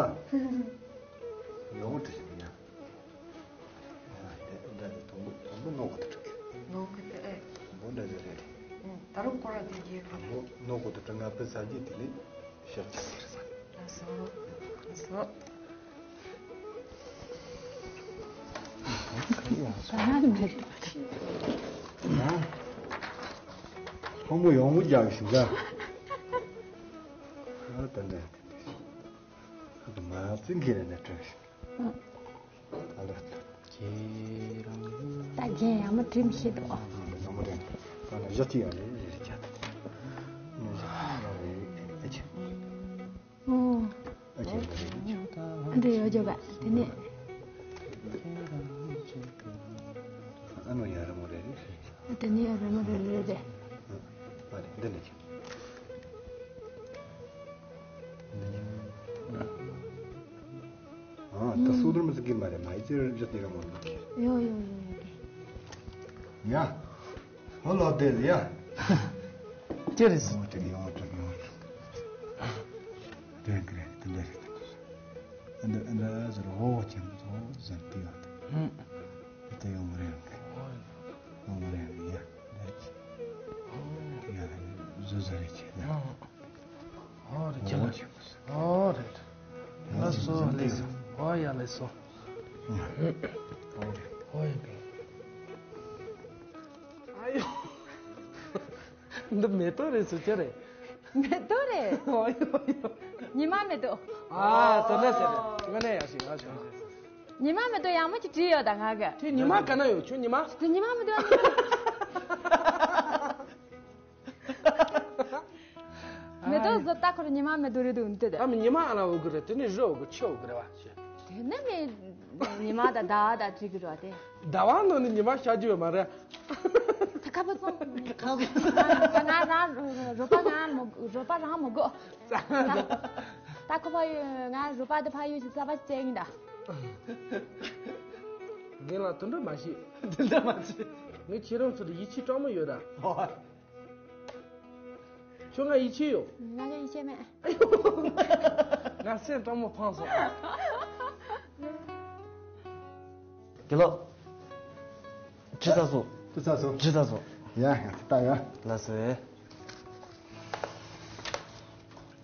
ཡོང་རེད་ཤིག་ཡ། དེ་འདྲ་དེ་དུམ་བུ་དུམ་བུ་ནོར་གི་འདུག་ནོར་གི་འདུག་ཨེ། དུམ་བུ་འདྲ་ཟེར་རེད། ད་རུང་སྐོར་ར་དེ་རྒྱས་གི་དུམ་བུ་ནོར་གི་འདུག་ང་པི་ཚ་རྒྱུ་དེ་ལས་ཤར་ཚར་གི་རེད་ས། ལགས་སོ། ལགས་སོ། ད་ང་མེད། ཧ་མོ་ཡོང་མོ་རྒྱག་ཞིག་ད། ཨ་ད་འདྲ་དེ་འདྲ་ཞིག་ཨ་ད་མ་བརྩི་མཁན་རེད་ན་སྤྲོད་ཞིག་ད་རྒན་ཡག་མོ་བྲིས་མི་ཤེས་འདུག་ཡག་མོ་རེད། ད་ནི་བཞི་ཐིག་ཡང་རེད་རེད་ཆ་ད། ཨོ། ཨ་ཅེ་རེད། འདི་ཡོད་རྒྱུ་ག་དེ་ནས། ཨ་ནོ་ཡང་རི་མོ་རེད་རེད། དེ་ནས་རི་མོ་རེ་རེ་རེ། ཨ་རེད་འདི་ནས་ཆེ། ཨ་ད་སུ་དར་མི་ཚེ་གིར་མ་རེད་མ་ཡི་ཚེ་རི་ཇོ་དེ་རི་མོ་རེད། ཡོ་ཡོ་ཡོ་ཡོ། ཡ། ཧོ་ལོ་དེ་ཡ། ཅི་རེད། ཡོ་དེ་ཡོ་དེ་ཡོ། དེ་གི་རེད་དེ་ལེ་རེད། ཨ་འདི་ཨ་འདི་ཟེར་ཧོ་ཅན་ཧོ་ཟེར་དེ་ཡོད་དེ། དེ་ཡོང་མ་རེད། ཡོང་མ་རེད་ཡ། ཡ་ཟོ་ཟ་རེད་ཅེ་ན། ཨོ་རེད་ཅེ་ན། ཨོ་རེད། ལགས་སོ་ལགས་སོ། ཨོ་ཡ་ལགས་སོ། ཨོ་ཡ་གི། ཨ་ཡོ། འདི་མེ་ཏོག་རེད་ཟེར་ཅི་རེད། མེ་ཏོག་རེད། ཨོ་ཡོ་ཡོ། ཉི་མ་མེ་ཏོག་ཨ་དེ་འདྲ་ཟེར་རེད། དངོས་གནས་ཡག་ཞིག་ཡག་ཞིག་ཉི་མ་མེ་ཏོག་ཡག་མོ་ཅིག་བྲིས་ཡོད་ད་ང་གི། དེ་ཉི་མ་ག་ན་ཡོད་ཁྱོད་ཉི་མ། དེ་ཉི་མ་མེ་ཏོག་ཡག་མོ་ཅིག་མེ་ཏོག་བཟོ་ལྟ་ཁོ་ར་ཉི་མ་མེ་ཏོག་རེད་འདུག་འདི་དེ། ཨ་མི་ཉི་མ་ཨ་ལ་འོ་གི་རེད། དེ་ནི་རི་འོ་གི་ཆུ་འོ་གི་རེད་བ་ཞེས། དེ་ནི་མི་ཉི་མ་དང་ཟླ་བ་དང་བྲིས་གི་རེད་བ་དེ། ཟླ་བ་ནང་ནི་ཉི་མ་ཤར་རྒྱུ་ཡོད་མ་རེད། ད་ཁ་པོ་སོང་། ཁ་པོ། ང་རང་རོ་པ་ང་མོ་རོ་པ་རང་མོ་གོ། ད་ཁོ་ཕ་ཡུལ་ང་རོ་པ་དེ་ཕ་ཡུལ་གྱི་རྩ་བ་བཙལ་གི་འདུག་རྒན་ལགས་དེ་འདྲ་མ་བྱེད། དེ་འདྲ་མ་བྱེད། ངས་ཁྱེད་རང་ཚོ་ལ་ཡིད་ཆེས་སྤྲང་མོ་ཡོད་ད། ཁྱོད་ང་ཡིད་ཆེས་ཡོད། ང་ལ་ཡིད་ཆེས་མེད། ང་སེམས་སྤྲང་མོ་འཕངས་སོང་། དགེ་ལགས། ཁྲི་ཚ་སོ། ཁྲི་ཚ་སོ། ཁྲི་ཚ་སོ། ཡ་ཡ་ད་ཡ། ལགས་སོ།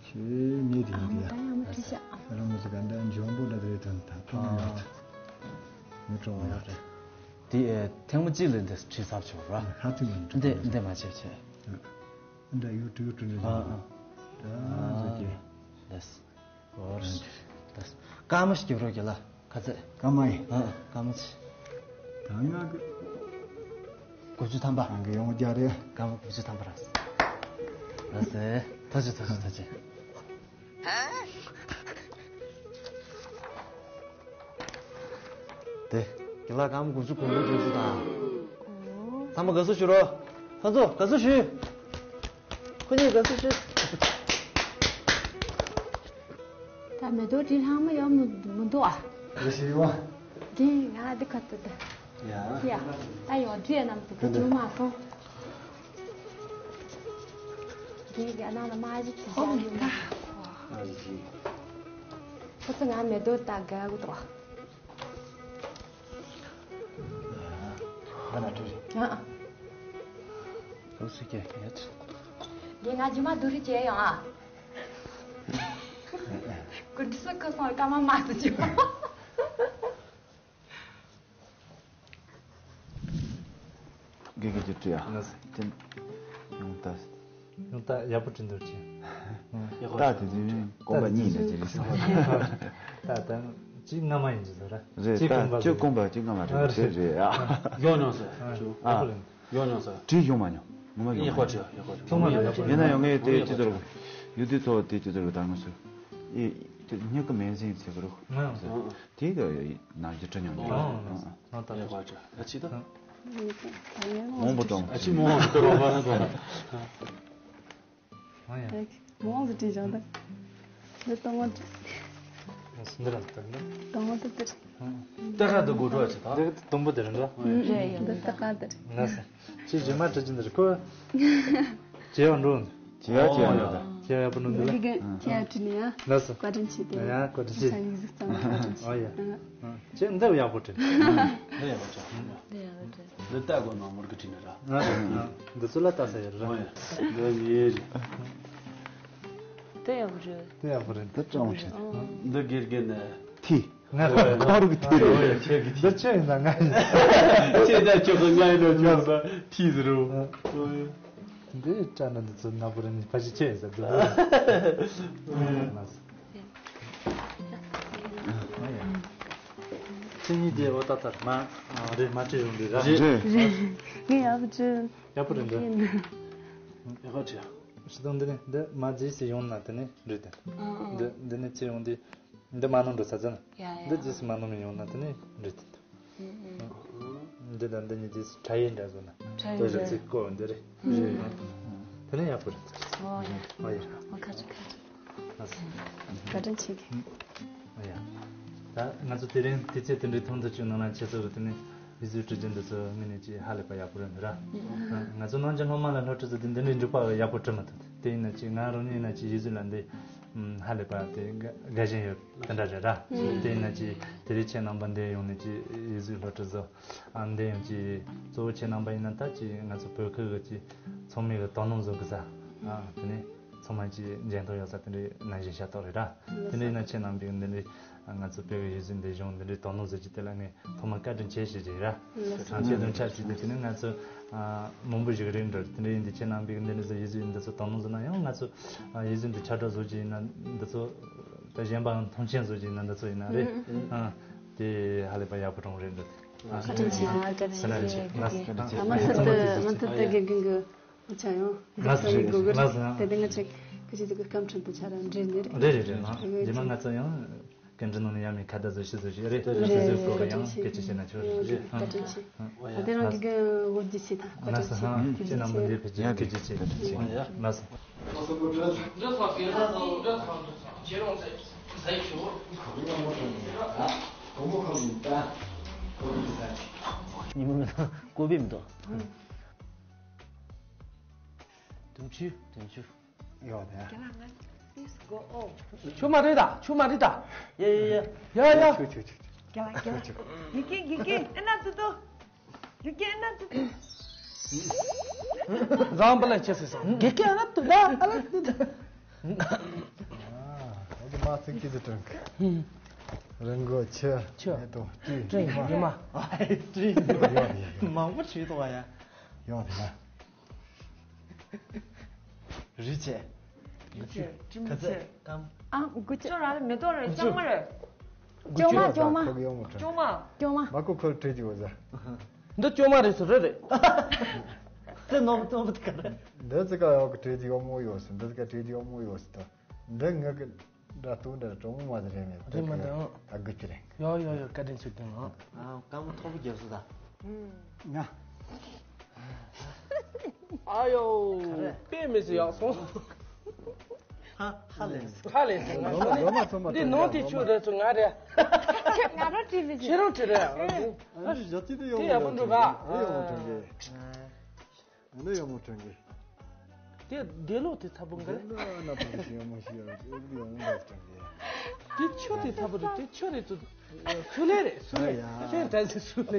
ཁྱེད་ངེད་དེ་ཡིན་དེ་ཡ། ད་ཡང་མ་ཁྲི་ཤག་རང་མི་ཚོ་ག་འདྲ་འཇོན་པོ་འདྲ་དེ་རེད་དོན་དང་ཐུགས་མི་ཡག་ཐུག་མི་སྤྲོ་བ་ཡག་རེད། དེ་ཨེ་ཐེངས་མ་གཅིག་ལས་འདི་ཁྲི་ཚབ་ཆོག་ར། ཁ་ཐུག་ཡིན་འདི་འདི་མ་བྱེད་བྱེད། འདི་ཡུ་ཊུབ་ཊུ་ནས་ཨ་ཨ། ད་ཟེར་གྱི། ལགས། ཨོ། ལགས། སྐར་མ་ཞིག་རྒྱབ་རོགས་གྱིས་ལ་ཁ་ཚད། སྐར་མ་ཡིན། ཨ་ཨ་སྐར་མ་ཆེ། ད་ང་གི་དགུ་བཅུ་ཐམ་པ། ང་གི་ཡོང་རྒྱ་རེད། སྐར་མ་དགུ་བཅུ་ཐམ་པ་ར། ལགས་སེ། ཐུགས་རྗེ་ཆེ་ཐུགས་རྗེ་ཆེ་ཐུགས་རྗེ་ཆེ། དེ། དགེ་ལགས་སྐར་མ་དགུ་བཅུ་གོང་བུ་འགྲོ་ཚུལ་དང་། ཚང་མ་དགའ་བསུ་ཞུ་རོགས། ཁོ་ཚོ་དགའ་བསུ་ཞུ། ཁོ་གཉིས་དགའ་བསུ་ཞུ། ད་མེ་ཏོག་དྲི་ལྷག་མ་ཡོད་མི་མི་འདུག་ཨ། རེ་ཞིག་ཡོང་། རྒན་ང་འདི་ག་ཏུ་ད། ཡ། ཡ། ད་ཡོང་དྲི་ཡ་ནམ་དུ་ག་ཅུང་མ་སོང་། རྒན་གྱི་ཨ་ནང་ལ་མ་གཞི་དྲི་བྱ་ཡོད་མ། ཨ་ཞིག་ཁོ་ཚོ་ང་མེ་ཏོག་ད་དགའ་གི་འདུག་ཨ། ང་ལ་སྤྲོད་རེད། ཨ། ཨུ་སུ་ཀྱེ་ཡེད། འདི་ང་རྗེས་མ་སྡུག་རུས་བྱས་ཡོང་ཨ། ཀུན་སུ་ཁུ་སོང་ཀ་མ་མ་སུ་ཅི། དགེ་རྒན་གྱིས་བྲིས་ཡ། ལགས་སོ། དེ། ད། ཡང་ད་ཡག་པོ་བྲིས་འདུག་ཅེས། ད་དེ་དུས་རྐང་པ་གཉིས་ནས་ཅི་རེད་སོང་། ད་ད་གཅིག་སྔ་མ་ཡིན་གྱི་ཟེར་ར། རེད། གཅིག་ད་གོམ་པ་གཅིག་གོམ་པ་གཅིག་སྔ་མ་རེད། རེད་རེད་ཨ། ཡོང་མྱོང་ཟེར། ཨ། ཡོང་མྱོང་ཟེར། ཡོང་མྱོང་ཟེར། བྲིས་ཡོང་མ་མྱོང་། ངོ་མ་ཡོང་མ་མྱོང་། ཡག་པོ་བྲིས་ཡག་པོ་བྲིས། ཐོག་མ་ལ་ཡག་པོ་ཡིན་ན་ཡང་ངས་དེ་ཅི་ཚོར་ཡུལ་དུས་ཚོགས་དེ་ཅི་ཚོར་ད་ང་ཚོ་ཨེ་དེ་སྨྱུ་གུ་མེད་ཟིན་ཚེ་གི་རུ་ང་ཡང་ཟེར། དེ་གི་ནང་གི་བྲི་མྱོང་ཡོད། ཨ་ད་ཡག་པོ་བྲིས། ཨ་ཅི་ད། མང་པོ་བྲིས། ཨ་ཅི་མང་པོ་བྲིས་རོགས་པ་ན་ད། ཨ་ཡ། མང་དུ་བྲིས་བཞག་འདུག་འདི་དང་པོ་བྲིས། འདི་རང་ལྟར་ན། དང་པོ་དེ་དེར། ལྟ་ཁ་དུ་དགོད་བྲོ་ཆེ་ད། འདི་དང་པོ་དེར་འདུག་རེད་ཡིན། འདི་ལྟ་ཁ་དེར། ལགས་སོ། ཁྱེད་རྗེས་མ་བྲིས་ཀྱི་འདིར་ཁོ། བྱེ་བ་འགྲོ། བྱེ་བ་བྱེ་བ་འགྲོ་ད། བྱེ་བ་ཡག་པོ་འགྲོ་འདི་ལ། འདི་གི་ཁྱེད་ཡ་བྲིས་ནས་ཡ། ལགས་སོ། བཀའ་དྲིན་ཆེ་དེ། ཡ་བཀའ་དྲིན་ཆེ། ས་ཡིག་གཟུགས་ཙམ་བཀའ་དྲིན་ཆེ། ཨོ་ཡ། ཁྱེད་འདི་ཡག་པོ་བྲིས། འདི་ཡག་པོ་བྲིས། འདི་ཡག་པོ་བྲིས། འདི་ལྟ་དགོས་ན་མོར་གི་བྲིས་ནི་ར། ང་རེད། འདི་ཚོ་ལ་ལྟ་ས་ཡོད་རེད། འོ་ཡ། འདི་ངའི་རེད། དེ་ཡག་པོ་རེད། དེ་ཡག་པོ་རེད། འདི་སྤྲང་བོ་ཆེ། འདི་དགེ་རྒན་ནས། ཐི། ང་རེད། ཁ་རུ་གི་ཐི་རེད། འོ་ཡ་ཁྱེད་ཀྱི་འདི་ཆེ་ཡིན་ན་ང་ཡིན། ཁྱེད་ད་ཁྱོད་ཀྱི་ང་ཡིན་ནོ་ཁྱོད་ད་ཐི་ཟེར་རོ། འདི་སྤྲང་ན་འདི་ཚོ་ན་བོ་རེད། ཕ་ཞིག་ཆེ་ཡིན་ས་འདི་ཚོ། ཁྱེད་གཉིས་དེ་འོ་ད་ལྟར་མ་རེད། མ་བྲིས་རུང་འདི་ར། རེད། རེད། ངས་ཡག་པོ་བྲིས། ཡག་པོ་རེད་འདི། ཡག་པོ་བྲིས། ཤི་དང་འདི་ནི་འདི་མ་རྗེས་སུ་ཡོང་ན་དེ་ནི་འགྲིག་དེ། འདི་འདི་ནི་ཅི་ཡོང་དུས་འདི་མ་ནོར་འགྲོ་ས་ཚ་ན། ཡ་ཡ། འདི་རྗེས་སུ་མ་ནོར་མི་ཡོང་ན་དེ་ནི་འགྲིག་དེ། འདི་དང་འདི་གཉིས་རྗེས་སུ་ཕྲ་ཡིན་འདྲ་བཟོ་ན། ཕྲ་ཡིན་དོ་ཞིག་འདྲ། ཚིག་གོ་འདི་རེད། དེ་ནི་ཡག་པོ་རེད། ཨོ་ཡ། ཨོ་ཡ། ཨོ་ཁ་ཁ་ཁ། བཀའ་དྲིན་ཆེ་གི། ཨོ་ཡ། ད་ང་ཚོ་དེ་རིང་དུས་ཚོད་དེ་འདྲའི་ཐུང་དུ་བཅུག་གནང་ན་ཁྱེད་ཚོ་གི་དེ་ནི་ཡིག་གཟུགས་འབྲི་རྒྱུ་འདི་ཚོ་དངོས་གནས་ཀྱི་ཧ་ལས་པ་ཡག་པོ་རེད་འདུག་ར། ང་ཚོ་ནང་གི་སློབ་མ་ལ་སློབ་ཁྲིད་ཚོ་དེ་འདི་འདྲའི་འགྲིག་པ་ཡག་པོ་བྲི་མི་ཐུབ། དེ་ཡིན་ན་ཅི་ང་རང་ཉིད་ཡིན་ན་ཅི་ཡིག་གཟུགས་ལ་འདི་ཧ་ལས་པ་དེ་དགའ་དགའ་ཞེན་ཡོད་དེ་འདྲ་རེད་ར། དེ་ཡིན་ན་ཅི་དེ་རིང་ཁྱེད་རྣམ་པ་འདི་ཡོང་ནས་ཅི་ཡིག་གཟུགས་སློབ་ཁྲིད་བཟོ། ཨ་འདི་ཡང་ཅི་གཙོ་བོ་ཁྱེད་རྣམ་པ་ཡིན་ན་ད་ཅི་ང་ཚོ་བོད་ཁུལ་གི་ཅི་ཚང་མས་གི་དོ་སྣང་བཟོ་གི་ས། ཨ་དེ་ནས་ཚང་མ་ཅི་འཇོན་ཐང་ཡོད་ས་དེ་འདྲའི་ནང་བཞིན་ཤ་སྟག་རེད་ར། དེ་འདྲ་ཡིན་ན་ཁྱེད་རྣམ་པས་འདི་འདྲའི་ང་ཚོ་བོད་ཀྱི་ཡིག་གཟུགས་འདི་གཞུང་འདི་འདྲའི་དོ་སྣང་བཟོ་རྒྱུ་དེ་ལ་ངས་ཐོག་མར་བཀའ་དྲིན་ཆེ་ཞུ་རྒྱུ་ཡིན་ར། ཨ་ཁྱེད་དང་ཆབས་ཅིག་ཏུ་དེ་ནི་ང་ཚོ་ཨ་མང་པོ་ཞིག་རེད་འགྲོ། དེ་འདྲ་ཡིན་དུས་ཁྱེད་རྣམ་པས་འདི་འདྲ་ཚོ་ཡིག་གཟུགས་འདི་ཚོ་དོ་སྣང་བཟོ་ན་ཡང་ང་ཚོ་ཨ་ཡིག་གཟུགས་འདི་ཁྱབ་བསྒྲགས་བཟོ་རྒྱུ་ཡིན་ན་འདི་ཚོ་ད་གཞན་པའང་མཐོང་ཆེན་བཟོ་རྒྱུ་ཡིན་ན་འདི་ཚོ་ཡིན་ན་རེད། ཨ་དེ་ཧ་ལས་པ་ཡག་པོ་རང་རེད་འགྲོ། བཀའ་དྲིན་ཆེ། བཀའ་དྲིན་ཆེ། ཨ་མུ་མཐུད་དུ་མུ་མཐུད་དུ་དགེ་རྒན་གྱི་ལགས་སོ། དེ་དེ་ང་ཚོས་དེ་དེ་ང་ཚོས་ཀྱི་སྐར་འཕྲིན་དུ་ཆ་ར་འདྲེས་ནི་རེད། རེད་རེད་རེད། རྗེས་མ་ང་ཚོ་ཡང་སྐར་འཕྲིན་ནང་ནས་ཡང་མི་ཁ་བརྡ་བཟོ་ཞིག་བཟོ་ཞིག་རེད། རེད་དེ་ཚོའི་སྐོར་ལ་ཡང་སྐད་ཆ་བཤད་ན་ཆོག་རེད། བཀའ་དྲིན་ཆེ། ཨ་དེ་རང་གི་འོ་རྒྱུ་ཆེ་ད་བཀའ་དྲིན་ཆེ། ཁྱེད་རྣམ་པ་འདིར་ཕེབས་རྒྱུར་སྐད་ཆ་ཆེ། ལགས་སོ། ཉི་མ་མེད་ན་ཀོ་བེ་མི་འདུག་དུམ་ཆུ། དུམ་ཆུ། ཡོད་དེ། ཆུ་མ་རེད་ད། ཆུ་མ་རེད་ད། ཡ་ཡ་ཡ། ཡ་ཡ། ཆུ་ཆུ་ཆུ། རྒྱ་ལ་རྒྱ་ལ། དགེ་རྒན་དགེ་རྒན་ཨེ་ན་ཏུ་ཏུ། དགེ་རྒན་ཨེ་ན་ཏུ་ཏུ། རང་པ་ལ་ཆེ་སོ་སོ། དགེ་རྒན་ཨེ་ན་ཏུ་ད་ཨ་ལ་ཏུ་ཏུ། ཨ་ཨ་ཀི་མ་ཚིག་གི་དུ་ཀྲང་། རང་གོ་ཆུ། ཆུ། མེ་ཏོག་སྤྲིན། སྤྲིན་ཉི་མ། ཨ་སྤྲིན། ཡོད་ཡོད། མང་པོ་བྱེད་དོ་བ་ཡ། ཡོད་དེ། རི་ཆེ། རི་ཆེ། ཁ་ཚད་སྐམ། ཨ་དགུ་ཅོ། ཅོ་ར་རེད། མི་ཅོ་མ་རེད། ཅོ་མ་ཅོ་མ། ཅོ་མ། མ་ཀོ་ཁོལ་བྲིས་ཀྱི་འོ་ཟ། འདི་ཅོ་མ་རེད་སུ་རེད་རེད། དེ་ནོ་ཏོ་བུ་ཀ་རེད། འདི་ཙི་ཀ་ཡོག་གི་བྲིས་ཀྱི་ཡོག་མོ་ཡོད་སུ། འདི་ཙི་ཀ་བྲིས་ཀྱི་ཡོག་མོ་ཡོད་སུ་ད། འདི་ངག་གི་འདྲ་ཏུ་འདྲ་གྲོང་མོ་མ་རེད་མེད། རེད་མ་འདང་། ཨ་དགུ་ཅི་རེད། ཡོ་ཡོ་ཡོ། བཀའ་དྲིན་ཆེ་དང་། ཨ་སྐར་མ་མཐོ་པོ་རྒྱབ་སོ་ད། ང་། ཨ་ཡོ། ག་རེ། དཔེ་མི་སྲིད་ཡག་སོང་། ཧ་ཧ་ལས་སོང་། ཧ་ལས་སོང་། ལོ་མ་ལོ་མ་ཚོ་མ་འདི་ནང་དེ་ཆུ་རེད་ཚོ་ང་རེད། ང་རང་བྲིས་མི་ཁྱེད་རང་བྲིས་རེད། ཨ་ཞོ་ཅི་དེ་ཡོང་། དེ་ཡག་པོ་འདུག་ག་ཨ་ཡོང་དྲན་གི། ཨ་ནི་ཡག་མོ་དྲན་གི། དེ་དེ་ལོ་དེ་ཚ་པོ་འགའ། དེ་ལོ་ན་པོ་ཞིག་ཡག་མོ་ཞིག་ཡག་ཡག་མོ་འདུག་དྲན་གི། དེ་ཆུ་དེ་ཚ་པོ་རེད། དེ་ཆུ་རེད་ཚོ། སུ་ལས་རེད་སུ་ལས། ཨ་ཡ། ཁྱེད་ད་ཚེ་སུ་ལས།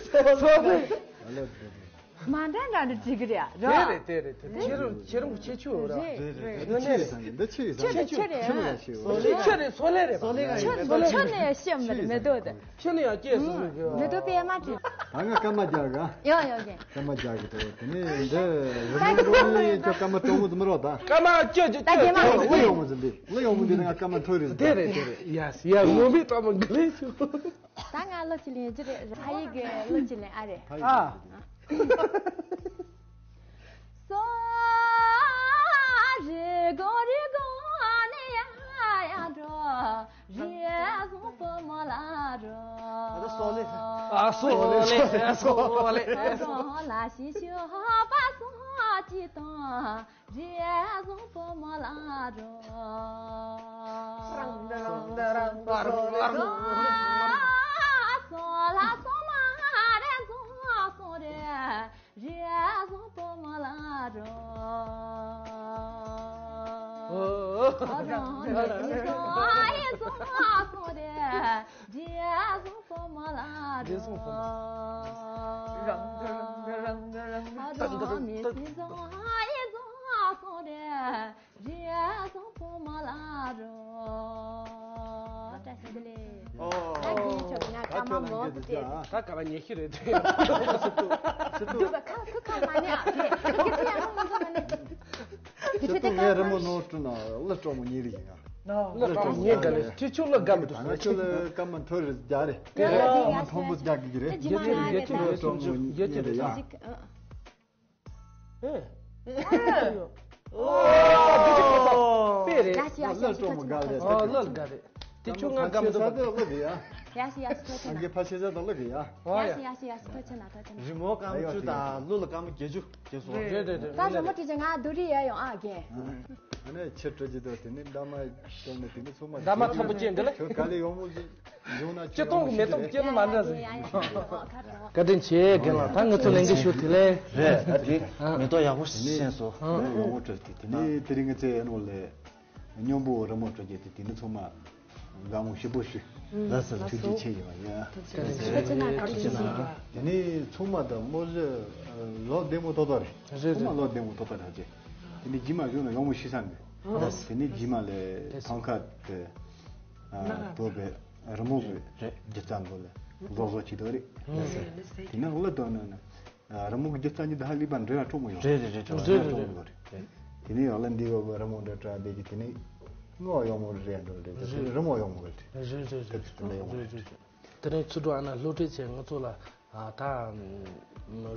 སོ་སོ་ལས། ཨ་ལེ་དེ་དེ། མ་འདྲ་འདྲ་འདྲ་བྲིས་ཀྱི་རེད་ར། དེ་རེད་དེ་རེད་དེ་རེད། ཁྱེད་རང་ཁྱེད་རང་ཁྱེད་ཆོ་ར། རེད་རེད། འདི་ཆི་ཡིན་ཟེར་ནི་འདི་ཆི་ཡིན་ཟེར་ནི། ཆི་ཆི་རེད། ཆི་ལ་ཤི་བ། ཆི་ཆི་རེད། སོ་ལེ་རེད། སོ་ལེ་ག་ཡིན། ཆི་ཆི་ནས་ཤི་མི་མི་འདུག་དེ། ཆི་ནས་ཡང་སྐྱེས་སོང་གི། མི་འདུག་པས་མ་དྲིས། ད་ང་སྐར་མ་རྒྱག་ག་ཡོ་ཡོ་ཡོ། སྐར་མ་རྒྱག་གི་འདུག་དེ་ནས་འདི་རི་མོ་འགྲོ་ནི་ཁྱོད་སྐར་མ་གྲོགས་མོ་ཙམ་རོགས་ད། སྐར་མ་ཁྱོད་ཀྱི་ད་ཁྱོད་རྒན་ལགས། གླུ་ཡོང་མོ་ཟིན་པས། གླུ་ཡོང་མོ་འདི་ནི་ང་སྐར་མ་མཐོ་རེད་ཟིན། དེ་རེད་དེ་རེད། ཡ་ཡ་ངོ་མི་ཏོག་མ་གི་ལེ་ཆུ། ད་ང་གླུ་ཅིག་ལེན་རྒྱུ་རེད། ཕ་ཡིག་གི་གླུ་ཅིག་ལེན་ཨ་རེད། ཕ་ཡིག་ཨ། སོ་རི་གོ་རི་གོ་ནི་ཡ་ཡ་འགྲོ། རི་ཟུང་པོ་མོ་ལ་འགྲོ། ཨ་ད་སོ་ལེ། ཨ་སོ་ལེ་སོ་ལེ། སོ་ལེ་སོ་ལེ། ལ་ཤི་ཤི་ཧ་པ་སོ་ཅི་དང་། རི་ཟུང་པོ་མོ་ལ་འགྲོ། སོ་ལ་སོ་མ་རེ་སོ་སོ་རེ། རི་ཟུང་པོ་མོ་ལ་འགྲོ། ཨོ་རང་རེ་སོ་ཡི་སོ་སོ་རེ། རི་ཟུང་པོ་མོ་ལ་རི་ཟུང་པོ་མོ། རང་རང་རང་རང་རང་། ཨ་རང་མི་སྲིད་བཟང་ཨ་ཡི་བཟང་སོང་རེད། རི་ཟུང་པོ་མོ་ལ་རོ། བཀྲ་ཤིས་བདེ་ལེགས། ཨོ། ད་རྒན་ཁྱོད་ང་སྐར་མ་མང་དུ་སྤྲད། ད་སྐར་མ་ཉི་ཤུ་རེད་དེ། འདུག་ག་ཁ་ཁུ་ཁ་མ་ཉག་དེ་ཁུ་ཁུ་ཡང་མང་མང་མང་ནས། དེ་ཁྱོད་དེ་ངའི་རི་མོ་ནོར་བསྐྲུན་ན་གླུ་སྤྲོ་མོ་གཉིས་རེ་ཡིན་ང་། གླུ་སྤྲོ་མོ་གཉིས་ག་ལེ་ཁྱེད་ཆོ་གླུ་དགའ་མི་འདུག་ད་ང་ཁྱོད་ལ་སྐར་མ་མཐོ་རེ་རྒྱག་རེད། དེ་རེད། སྐར་མ་མཐོན་པོ་རྒྱག་གི་རེད། རྒྱ་ཆེ་རེད། རྒྱ་ཆེ་རེད། གླུ་སྤྲོ་མོ་གཉིས་རེ་ཡ། ཨེ། ཨོ། འདི་ཅིག་ཁོ་ཐག་དཔེ་རེད། ཡ་ཤི་ཡ་ཤི་ཡ་ཤི། ཨོ་གླུ་དགའ་རེད། དེ་ཁྱོད་ང་དགའ་མི་འདུག་པ། གླུ་དེ་ཡ། ཡ་ཤི་ཡ་ཤི་ཁོ་ཆེ་ན། ཨང་ཀི་ཕ་ཤེ་ས་དང་གླུ་དེ་ཡ། ཡ་ཤི་ཡ་ཤི་ཡ་ཤི་ཁོ་ཆེ་ན་ཁོ་ཆེ་ན། རི་མོ་སྐར་མ་བཅུ་དང་གླུ་ལ་སྐར་མ་བརྒྱད་ཅུ་བརྒྱབ་སོང་། རེད་རེད་རེད། ད་རི་མོ་བྲིས་ཀྱི་ང་སྡུག་རི་ཡ་ཡོང་ཨ་རྒན། ཨ་ནི་ཕྱིར་སྤྲོད་ཀྱི་འདུག་དེ་ནི་འདབ་མ་སྟོན་ནས་དེ་ནི་ཚང་མ་འདབ་མ་ཚ་པོ་ཅན་འདི་ལ། ཁྱོད་ག་ལེ་ཡོང་མོ་ཟིག་ཡོང་ན་ཁྱོད་སྟོང་གི་མེ་ཏོག་སྐྱེ་ནི་མ་འདྲ་ཟིག་བཀའ་དྲིན་ཆེ་རྒན་ལགས། ད་ངེད་ཚོ་ལས་འགུལ་ཞུ་དེ་ལས། རེད་ད་དེ་མེ་ཏོག་ཡག་པོ་ཞིག་ཤེས་སོ། ཡོང་མོ་སྤྲོད་དེ་དེ་ནི་དེ་རིང་ངེད་ཚོའི་ནོ་ལས་སྙོམས་པོ་རི་མོ་སྤྲོད་རྒྱུ་དེ་དེ་ནི་ཚང་མ་དགའ་མོ་ཞིབ་པོ་ཞུ། ལགས་སོ་ཐུགས་རྗེ་ཆེ་ཡོད་ཡ། ཐུགས་རྗེ་ཆེ། དེ་ནི་ཚང་མ་ད་མོ་ལི་ལོ་བདེ་མོ་ཏོག་ཏོག་རེད། རེད་ཚང་མ་རེད། ལོ་བདེ་མོ་ཏོག་ཏོག་རེད་ཅེ། དེ་ནི་རྗེས་མ་བཞུགས་ན་ཡོང་མོ་ཤི་ས་མེད། ལགས་སོ། དེ་ནི་རྗེས་མ་ལས་ཐང་ཁ་དེ་བོད་པའི་རི་མོ་གི་རྒྱུ་རྩ་འགོ་ལས་བཟོ་བཟོ་བྱེད་དོ་རེད། ལགས་སོ། དེ་ནི་གླུ་དོན་ནི་རི་མོ་གི་རྒྱུ་རྩ་གཉིས་ད་ཧ་ལས་པ་འདྲེ་ལ་སྤྲོ་མོ་ཡོང་། རེད་རེད་རེད། སྤྲོ་མོ་ཡོང་གི་རེད། དེ་ནི་ཡང་ལ་འདི་བ་བ་རི་མོ་འདྲ་འདྲ་བསྡད་ཀྱི་དེ་ནི་ངོ་ཡོང་མོ་རེད་འགྲོ་རེད། དེ་ནི་རི་མོ་ཡོང་མོ་རེད། རེད་རེད་རེད། དེ་ནི་ཡོང་མོ་རེད། དེ་ནས་ཚུར་འགྲོ་ཨ་ན་སློབ་ཁྲིད་བྱས་ང་ཚོ་ལ་ཨ་ད་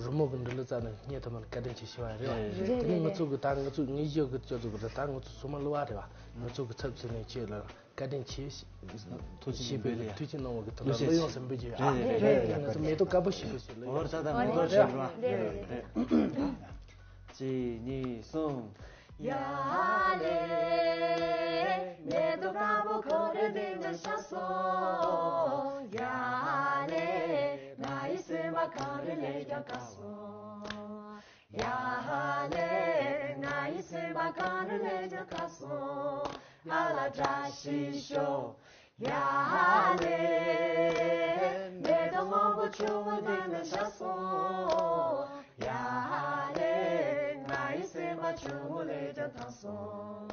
རི་མོ་གི་འབྲི་ལུགས་རྩ་ནས་སྙན་ཐུབ་མ་བཀའ་དྲིན་ཆེ་ཞུ་བ་རེད་བ། རེད་དེ་ནས་ང་ཚོ་གི་ད་ང་ཚོ་ངེད་གཞི་གི་ཅོ་ཚོ་གི་རེད། ད་ང་ཚོ་ཚང་མ་སློབ་བ་རེད་བ། ང་ཚོ་གི་ཚབ་བྱས་ནས་ཁྱེད་ལ་བཀའ་དྲིན་ཆེ་ཞེས་ཐུགས་རྗེ་ཆེ་ཞུ་བ་རེད། ཐུགས་རྗེ་གནང་བ་གི་ཐོག་ལ་གླུ་དབྱངས་ཟིན་པོ་ཅིག་ཡོད་ཨ། རེད་རེད། ང་ཚོ་མེ་ཏོག་དཀར་པོ་ཞིག་ཞུ་ཞུ་ལ་ཡོད། འོ་རེད་ད་ད་མེ་ཏོག་ཞིག་རེད་བ། རེད་རེད་རེད། གཅིག་གཉིས་གསུམ། ཡ་ལེ། མེ་ཏོག་དཀར་པོ་ཁོ་རེ་འདི་འདྲ་ཤར་སོང་། ཡ་ལེ། ང་ཡི་སེམས་པ་གངས་རི་ལས་ཀྱང་དཀར་སོང་། ཡ་ལེ། ང་ཡི་སེམས་པ་གངས་རི་ལས་ཀྱང་དཀར་སོང་། ང་ལ་བཀྲ་ཤིས་ཤོག་ཡ་ལེ། མེ་ཏོག་སྔོན་པོ་ཆུ་བོ་ནང་ལ་ཤར་སོང་། ཡ་ལེ། ང་ཡི་སེམས་པ་ཆུ་བོ་ལས་ཀྱང་དྭངས་སོང་།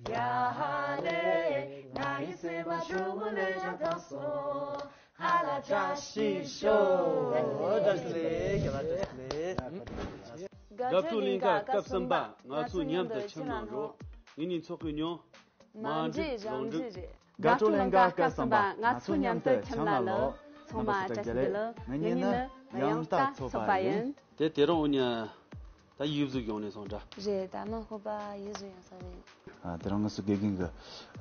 ཡ་ལེ། ང་ཡི་སེམས་པ་ཆུ་བོ་ལས་ཀྱང་དྭངས་སོང་། ཧ་ལ་བཀྲ་ཤིས་ཤོག་བཀྲ་ཤིས་བདེ་ལེགས། བཀྲ་ཤིས་བདེ་ལེགས། དགའ་སྤྲོའི་ལིང་ག་སྐབས་གསུམ་པ། ང་ཚོ་མཉམ་དུ་ཁྱིམ་ལ་འགྲོ། ངེད་གཉིས་ཚོགས་པའི་མྱོང་། མ་འགྲིག་རང་འགྲིག་རེད། དགའ་སྤྲོ་ལན་འགའ་སྐལ་བཟང་པ། ང་ཚོ་མཉམ་དུ་ཁྱིམ་ལ་ལོག་ཚང་མ་བཀྲ་ཤིས་བདེ་ལེགས། ང་གཉིས་ནི་ཡང་ལྟ་ཚོགས་པ་ཡིན། དེ་དེ་རིང་འུ་གཉིས་ད་ཡིག་གཟུགས་ཡོང་ནས་སོང་འདྲ། རེད། ད་ནི་ཁོ་པ་ཡིག་གཟུགས་ཡོང་ས་རེད། ཨ་དེ་རིང་ང་ཚོ་དགེ་རྒན་གྱི་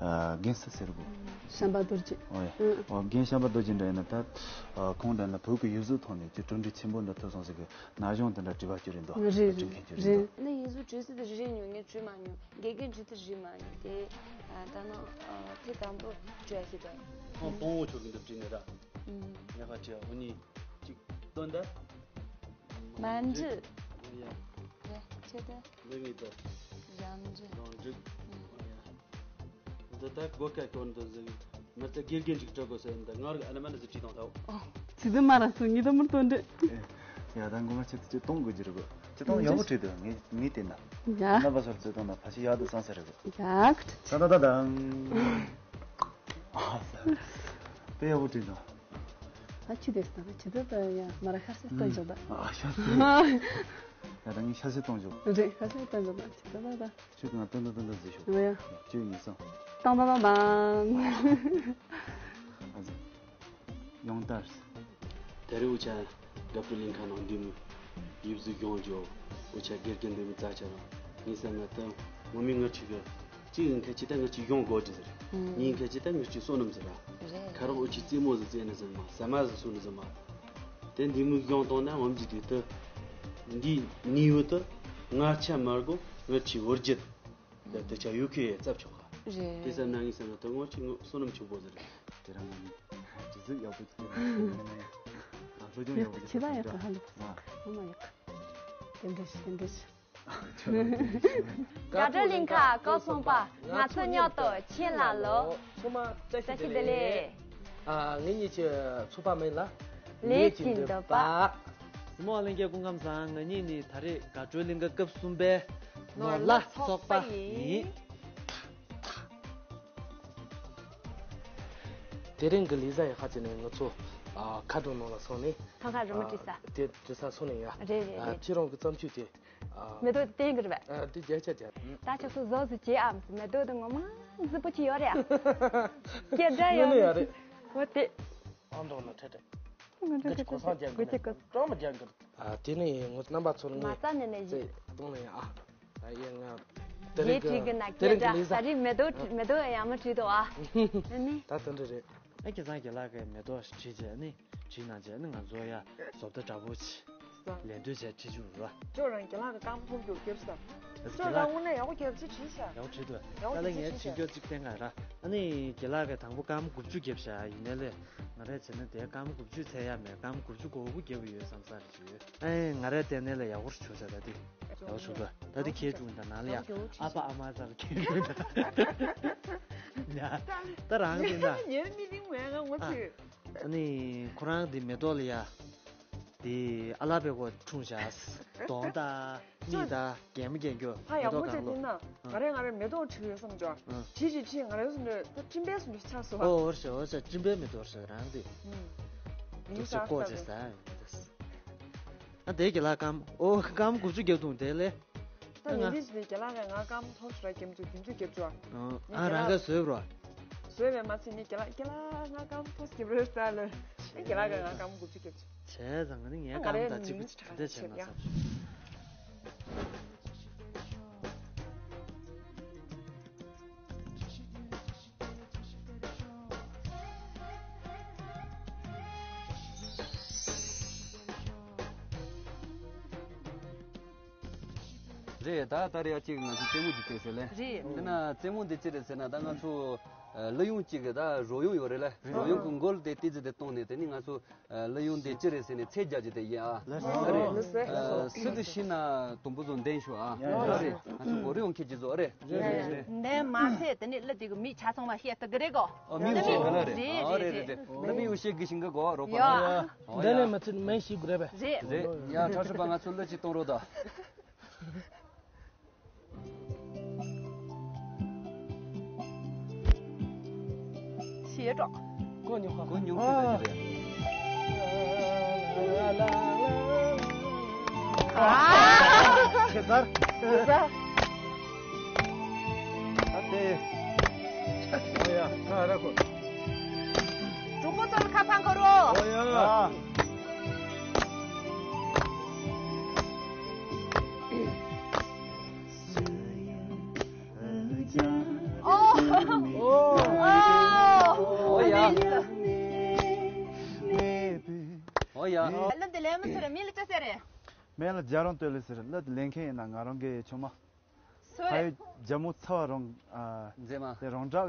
ཨ་རྒན་སུ་ཟེར་དགོས། བྱམས་པ་རྡོ་རྗེ། ཨོ་ཡ། ཨོ་རྒན་བྱམས་པ་རྡོ་རྗེ་འདྲ་ཡིན་ན་ད་ཨ་ཁོང་འདྲ་ན་བོད་ཀྱི་ཡིག་གཟུགས་ཐོག་ནས་ཅིག་གྲུབ་འབྲས་ཆེན་པོ་འདྲ་ཐོབ་སོང་ཟེར་གི། ན་གཞོན་དེ་འདྲ་བྲིས་པ་ཅིག་རེད་འདུག་རེད་བྲིས་མཁན་ཅིག་རེད་འདུག་རེད། ནི་ཡིག་གཟུགས་བྲིས་ས་དེ་རེ་རེ་ཉོ་ངས་བྲིས་མ་མྱོང་། དགེ་རྒན་བྲིས་དེ་རེད་མ་མྱོང་དེ། ད་ནི་ཐེངས་དང་པོ་བྲིས་ཡ་ཞིག་དང་། ཐེངས་དང་པོ་ཁྱོད་ཀྱིས་འདི་བྲིས་ནས་ར། ངས་ཁ་བྲིས་འུ་གཉིས་ཅིག་སྟོན་ད། མ་འགྲིག་ཡ། ཡ་ཁྱེད་ད། འདི་ངས་ད། རང་འགྲིག་རང་འགྲིག་འདི་ལྟར་སྒོ་ཁ་སྐྱོར་འདི་ཟིག་མི་ཚེ་དགེ་རྒན་ཅིག་སྤྲད་དགོས་ཟེར་འདི་ང་ར་ཨ་ན་མ་ན་ཟིག་བྲིས་དང་ཐལ། ཚིག་དུ་མ་ར་སུ་ཉི་དུ་མུར་དོན་འདྲི། ཡ་ད་ངོ་མ་ཆེད་དུ་ཅི་གཏོང་དགོས་ཀྱི་རེད་གོ། ཅི་གཏོང་ཡག་པོ་བྲིས་འདུག་ངས་ངས་བལྟས་ན། ཡ། རྣམ་པ་ཚོར་བརྩེ་དུང་དང་ཕ་ཤི་ཡག་ཏུ་བསམ་ས་རེད་གོ། ཡག་ད་ད་ད་དང་། ཨ་ས། དཔེ་ཡག་པོ་བྲིས་འདུག་ཨ་ཆི་དེ་སྟ་ཆི་དེ་ད་ཡ་མ་ར་ཤར་སེ་སྟོན་འཇོག་ད། ཨ་ཤར་སེ། ཡ་ད་ངས་ཤར་སེ་གཏོང་འཇོག་རེད་ཤར་སེ་སྟོན་འཇོག་ད་ཆི་ད་ད་ད། ཁྱོད་ཀྱིས་ང་ཏོན་ཏོན་ཏོན་ཏོན་བཟོས་ཤོག་ཨོ་ཡ། གཅིག་གཉིས་གསུམ། ཏང་ཏང་ཏང་ཏང་། ཨ་ཙི། ཡོང་ལྟར། ད་རེས་འུ་ཅག་དགའ་སྤྲོ་གླིང་ཁ་ནང་འདི་མོ་ཡིབ་གཟུགས་གྱོང་འཇོག་འུ་ཅག་དགེ་རྒན་འདི་མོ་རྩ་ཆེ་རང་ངས་བསམ་ན་ད་ངོ་མི་ང་ཁྲིད་གི་གཅིག་ཡིན་ཁ་ཅི་ད་ང་ཅི་ཡོང་དགོས་ཀྱི་ཟེར། གཉིས་ཡིན་ཁ་ཅི་ད་ང་ཅི་བསོད་ནམས་ཟེར་ར། རེད། ཁ་རོག་འུ་ཅི་རྩེད་མོ་ཟིག་རྩེད་ནི་ཟེར་མ་ཟ་མ་ཟིག་སུ་ནི་ཟེར་མ། དེ་འདི་མོ་གྱོང་གཏོང་ན་ངོམ་གྱི་དུས་ད། འདི་ནི་ཡོད་ད། ང་ཆ་མར་གོ་ང་ཆི་འོར་རྒྱུད། ཡ་དེ་ཆ་ཡུ་ཁེ་ཡ་ཙབ་ཆོག་ག་རེད། དེ་ཙམ་ན་ངས་བསམ་ན་དོན་དངོས་ཆེ་ངོ་བསོད་ནམས་ཆེན་པོ་ཟེར། དེ་རང་ང་ནི་ཇི་ཟིག་ཡག་པོ་ཅིག་ཡོད་ན་ང་ལོ་ཆུང་ཡག་པོ་ཅིག་ཆེ་ད་ཡག་པོ་ཧ་ལོ། ཨ་མ་ཡག་དེ་འདྲ་ཞིག་དེ་འདྲ་ཞིག་དགའ་སྤྲོའི་གླིང་ཁ་སྐབས་ཚོང་པ་ང་ཚོ་མཉམ་དུ་ཕྱིན་ལ་ལོ། ཚང་མ་བཀྲ་ཤིས་བདེ་ལེགས། ཨ་ངེད་གཉིས་ཀྱི་ཚོགས་པ་མིང་ལ་ལས་ཀྱི་འདོད་པ། གཟིགས་མོ་བ་ལྷན་རྒྱས་སྐུ་ཁམས་བཟང་། ང་གཉིས་ནི་ད་རེས་དགའ་སྤྲོའི་གླིང་ག་སྐབས་གསུམ་པའི་ནོར་ལྷ་ཚོགས་པ་ཡིན། དེ་རིང་གི་ལས་བཟའ་ཡག་ཁ་ཅིག་ནས་ང་ཚོ་ཨ་མཁའ་འགྲོ་ནང་ལ་སོང་ནས་ཐང་ཁ་རི་མོ་བྲིས་ས། ཨ་དེ་བྲིས་ས་སོང་ནས་ཡ། རེད་རེད་ཨ་རེད། ཁྱེད་རང་གི་བརྩམས་ཆོས་དེ་ཨ་མེ་ཏོག་དེ་བསྟན་གི་རེད་པས། ཨ་དེ་རྒྱ་ཆ་རྒྱ། ད་ཆ་སུ་བཟོ་ཟི་བྱེད་ཨམ་སི་མེ་ཏོག་དེ་ངོ་མ་རྫིག་པོ་ཅིག་ཡོད་རེད་ཨ། སྐད་སྒྲ་ཡོད་ནི་ཡོད་རེད། འོ་དེ། ཨང་དང་ན་ཁྲེ་ཁྲེ། ང་ཁྲེ་ཁྲེ་ཁྲེ་ཁྲེ་ཁྲེ་ཁྲེ། ཨ་དེ་ནི་ངོ་རྣམ་པ་ཚོར་ངས་མ་རྩ་ནས་ནས་ཡིན། གཏོང་ནས་ཨ། ད་ཡིན་ང་། དེ་རིང་གི་དེ་རིང་གི་ལས་བཟའ། ད་རིང་མེ་ཏོག་མེ་ཏོག་ཡང་མ་བྲིས་འདུག་ཨ། ཨ་ནི། ད་དེ་འདྲ་རེད། ཨ་ཁྱེད་ཚང་གི་ལག་གི་མེ་ཏོག་བྲིས་རྗེས་ནི་བྲིས་གནང་རྗེས་ནི་ང་ཚོ་ཡ་བཟོ་ལྟ་འདྲ་པོ་ཆེ། ལན་འདོད་བྱས་ཁྲིད་རྒྱུ་ར། ཁྱོད་རང་རྒྱ་ལག་གི་སྐར་མ་ཐོབ་རྒྱུར་རྒྱབ་ས། ཁྱོད་རང་དངོས་གནས་ཡག་པོ་རྒྱབ་ཅི་བྲིས་ཤག་ཡག་པོ་བྲིས་འདུག་ད་ལ་ངས་བྲིས་རྒྱུ་གཅིག་བསྟན་ག་ར། ཨ་ནི་རྒྱ་ལག་གི་དང་པོ་སྐར་མ་དགུ་བཅུ་བརྒྱབ་ཤག་ཡིན་ནའི་ལས་ང་རས་བྱས་ན་དེ་སྐར་མ་དགུ་བཅུ་ཚད་ཡ་མེད། སྐར་མ་དགུ་བཅུ་གོ་དགུ་བརྒྱབ་ཡོད་བསམ་ས་རེད་བྱས། ཨེ་ང་རས་བལྟས་ནའི་ལས་ཡག་པོ་བྱུང་ཤག་ད་དེ་ཡག་པོ་བྱུང་འདུག་ད་དེ་ཁྱེད་ཀྱིས་ད་ནང་ལ་ཡ་ཨ་ཕ་ཨ་མ་ཚ་ལ་ཁྱེད་ཀྱིས་ད་ཡ་ད་རང་གི་ན་ཉེར་མི་ལིང་བས་ང་ངོ་ཨ། ཚོས། ཨ་ནི་ཁོ་རང་གི་མེ་ཏོག་ལ་ཡ། དེ་ཨ་ལ་པའི་གོ་འཁྲུངས་བཞག་གདོང་དང་མིག་དང་རྒན་མོ་རྒན་གྱོ་ཕ་མེ་ཡག་ཏོག་པོ་གང་ཅིག་ལོ། བསྟན་ན། ང་རེ་ང་རེ་མེ་ཏོག་བྲིས་ཡོད་བསམ་ཅོ། ཨ། བྲིས་བྲིས་བྲིས་ང་རེ་སུ་འདྲ་ད་སྤྲིན་པའི་སུ་འདྲ་ཆགས་སོ། ཨོ་འོར་ཤ་འོར་ཤ་སྤྲིན་པའི་མེ་ཏོག་ཟེར་རང་དེ། ཨུམ། འདུག་སེ་ཀོ་ཅེ་ས། ཨ་དེ་གི་ལ་སྐམ་ཨོ་སྐམ་དགུ་བཅུ་བརྒྱབ་དུང་དེ་ལས། ད་ངས་འདི་ཞིག་རྒྱ་ལག་གི་ང་སྐམ་ཐོག་སུ་ར་རྒྱབ་ཚུལ་དུས་ཚོད་རྒྱབ་ཚུལ་ཨ། ཨ་རང་ག་བཟོས་པ་རོ། བཟོས་པའི་མ་ཚད་ནི་རྒྱ་ལག་རྒྱ་ལག་ང་སྐམ་ཐོག་རྒྱབ་རེད་ལྟ་ལོས། རྒྱ་ལག་གི་ང་སྐམ་དགུ་བཅུ་རྒྱབ་ཚུལ། བྱས་ཙང་ང་ནི་ངའི་ང་རེ་སྐམ་དང་གཅིག་པ་ཅིག་ག་འདྲ་བྱས་ན་བསམ། རེད་ད་ད་རེས་ཡ་གཅིག་ང་ཚོ་རྩེད་མོ་ཅིག་རྩེས་ཟེར་ལེ། རེད། དེ་ན་རྩེད་མོ་འདི་ཅི་རེད་ཟེར་ན་ད་ང་ཚོ་གླུ་དབྱངས་གཅིག་གི་ད་རོལ་དབྱངས་ཡོད་རེད་ལེ། རོལ་དབྱངས་ཀྱི་མགོ་ལ་དེ་ཏི་ཙི་དེ་གཏོང་ནས་དེ་ནི་ང་ཚོ་གླུ་དབྱངས་འདི་ཅི་རེད་ཟེར་ནས་ཚད་རྒྱག་རྒྱུ་དེ་ཡིན་ཨ། རེད། སུ་དུ་ཤི་ན་དུམ་བུ་ཚོ་འདན་ཤོ་ཨ། རེད། ང་ཚོ་མགོ་རེ་ཡོང་ཁྱེད་ཀྱི་བཟོ་རེད། འདན་མ་ཚད་དེ་ནི་གླུ་དེ་གི་མིག་ཆ་ཚང་མ་ཤེས་ཏི་གི་རེད་གོ། ཨ་མིག་ཆེ་ག་ལ་རེད། རེད་རེད་རེད། གླུ་མིག་ཡོ་ཤེས་གི་ཤིང་གི་གོ་རོགས་པ། འདན་ནས་མ་ཚད་མེད་ཤིག་རེད་པས། རེད། རེད། ཡ་ཁྲ་ཧྲི་པ་ང་ཚོ་གླུ་ཅིག་གཏོང་རོགས་ད། ཞེས་སྒྲོག་གོ་ཉོ་ཁ་གོ་ཉོ་ཁ་རེད། ཨ། ཁེ་སར། ཁེ་སར། ཨ་ཏེ། ཨོ་ཡ། ཁ་ར་གོ། གྲོགས་པོ་ཚོར་ཁ་ཕང་ཁ་རོ། ཨོ་ཡ། ཨ། ཨོ། ཨོ། ཨོ་ཡ། ཨོ་ཡ། གླུ་འདི་ལེན་མི་ཚོར་མིང་ལ་ཅི་ཟེར་རེད། མིང་ལ་རྒྱ་རོང་སྟོད་ལེ་ཟེར། གླུ་འདི་ལེན་མཁན་ཡིན་ན་ང་རང་གི་ཆུང་མ། སུ་རེད། ཕ་ཡུལ་རྒྱ་མོ་ཚ་བ་རོང་ཨ། མཛེས་མ། དེ་རོང་བྲག་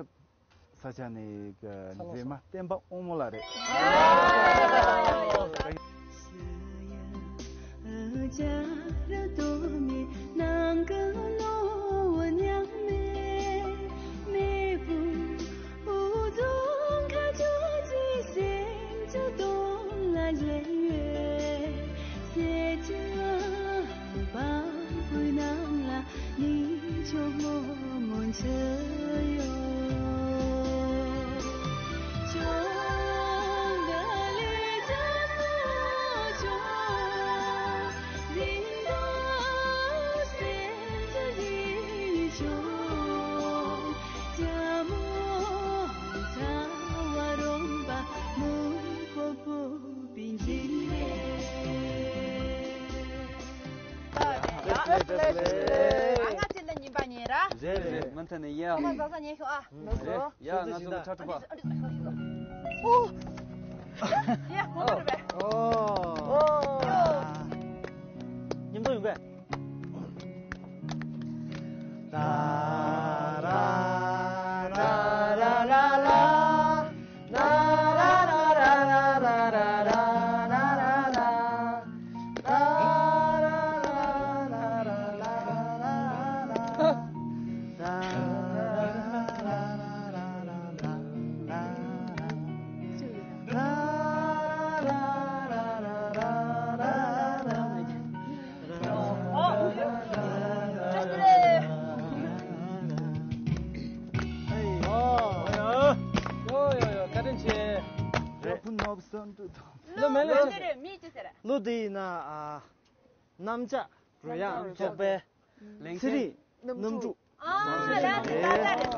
ས་ཆ་ནས་གི་མཛེས་མ་བསྟན་པ་དབང་མོ་ལགས་རེད། ང་ཚོ་ལ་ཉིན་པ་ཉིན་ར། རེད་རེད། མུ་མཐུད་ནས་ཡ། ཁ་ཟ་ས་ཉན་ཤོག་ཨ། རེད། ཡ་ང་ཚོ་ཁྲ་ཁྲ་པ། ཨོ། ཡ་གོང་དུ་རེད་པས། ཨོ། མཉམ་དུ་ཡོང་གས། ཡོ་ཡོ་ཡོ། བཀའ་དྲིན་ཆེ། རེད། ལོ་མེད་ལ་ལོ་དེ་རེད། མི་ཅི་ཟེར། ལོ་དེ་ཡིན་ན་ཨ། གནམ་ལྕགས་རོལ་དབྱངས་ཚོགས་པའི་ཚེ་རིང་རྣམ་དྲུག་ཨ་ལ་ལ་ལ་ལ།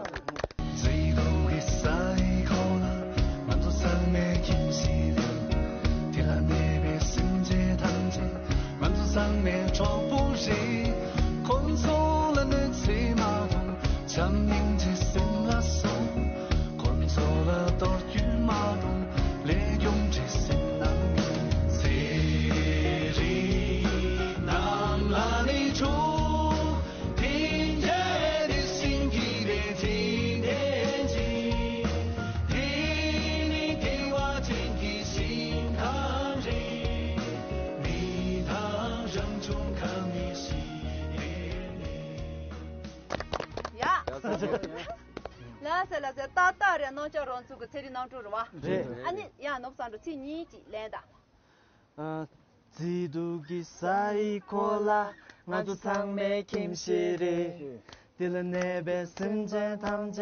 ཡ། ལགས་སེ་ལགས་སེ། ཏག་ཏག་རེད། གནམ་ལྕགས་རོལ་ཚོགས་ཀྱི་ཚེ་རིང་རྣམ་དྲུག་རེད་བ། རེད། ཨ་ནི་ཡ་ནོར་བུ་བཟང་འགྲོ་ཚིག་གཉིས་ཅིག་ལན་ད། ཨ། མཛེས་སྡུག་གི་ས་ཡི་གོ་ལ་ང་ཚོ་ཚང་མའི་ཁྱིམ་གཞིས་རེད། འདི་ལ་གནས་པའི་སེམས་ཅན་ཐམས་ཅད་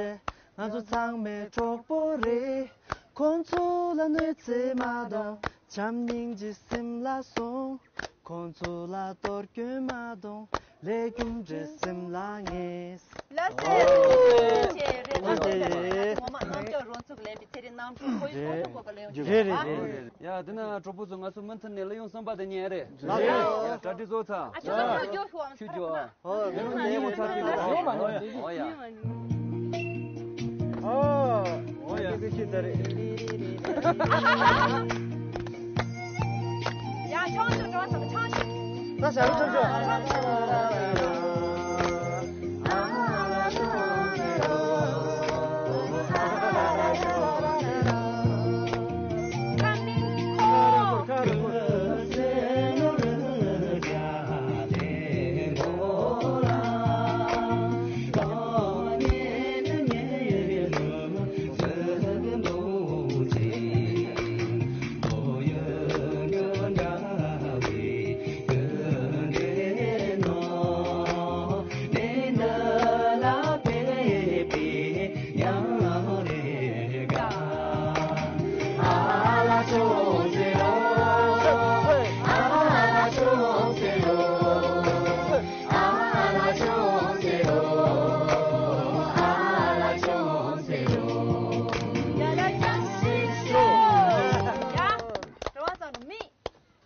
ང་ཚོ་ཚང་མའི་གྲོགས་པོ་རེད། ཁོང་ཚོ་ལ་གནོད་འཚེ་མ་གཏོང་། བྱམས་སྙིང་རྗེ་སེམས་ལ་སོང་། ཁོང་ཚོ་ལ་གཏོར་སྐྱོན་མ་གཏོང་། ལས་རྒྱུ་འབྲས་སེམས་ལ་ངེས། ལགས་སེ། ལགས་སེ། ངོ་མ་གནམ་ལྕགས་རོལ་ཚོགས་ལེན་པའི་ཚེ་རིང་རྣམ་དྲུག་ཁོ་ཡི་ཐོག་ཐོག་ག་ལ་ཡོང་རྒྱུ་རེད། རེད་རེད། ཡ་དེ་ན་གྲོགས་པོ་ཚོ་ང་ཚོ་མུ་མཐུད་ནས་གླུ་དབྱངས་གསུམ་པ་དེ་ཉན་རེད། ལགས་སེ། ཡ་གྲ་སྒྲིག་བཟོ་ཚར། ཨ་ཆུ་ཚོད་ཁྱོད་ཁྱོད་ཁྱོད་ཁྱོད་ཨ། ཨོ་ལེ་མོ་ལེ་མོ་ཚ་ཚིག་ལ། ཨོ་ཡ། ཨོ་ཡ། ཡ་ཆང་ཆུ་འགྲོ་ཐུབ་ཆང་ཆུ། ད་ཞག་ཆང་ཆུ།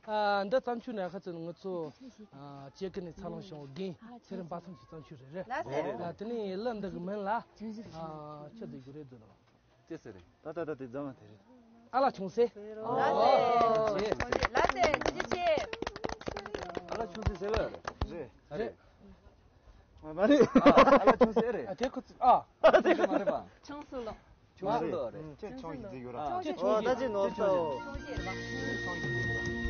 ཨ། འདི་བརྩམས་ཆོས་ནས་ཁ་ཚོན་ང་ཚོ་ཨ། སྐྱེ་ཀི་ནས་འཚར་ལོངས་བྱུང་བའི་རྒན་ཚེ་རིང་དཔག་བསམ་གྱི་བརྩམས་ཆོས་རེད་རེད། ལགས་སེ། ཨ། དེ་ནས་གླུ་འདི་གི་མིང་ལ་ཨ། ཆི་ཟེར་རྒྱུ་རེད་འདུག་ནོ། ཅི་ཟེར་རེད། ད་ད་ད་དེ་རྫ་མ་དེ་རེད། ཨ་ལ་ཆུང་སེ། ལགས་སེ། ལགས་སེ། ཐུགས་རྗེ་ཆེ། ཨ་ལ་ཆུང་སེ་ཟེར་བ་རེད། རེད། རེད། མ་རེད། ཨ་ལ་ཆུང་སེ་རེད། ཨ་དེ་ཁོ་ཚོ་ཨ། དེ་ཁོ་མ་རེད་པ། ཆུང་སུ་ལོ། ཆུང་སུ་ལོ་རེད། ཁྱེད་ཆུང་ཞིག་འཛིན་ཡོད་ར། ཁྱེད་ཆུང་ཞིག་འཛིན་ཡོད་ར། ཁྱེད་ཆུང་ཞིག་འཛིན་ཡོད་ར།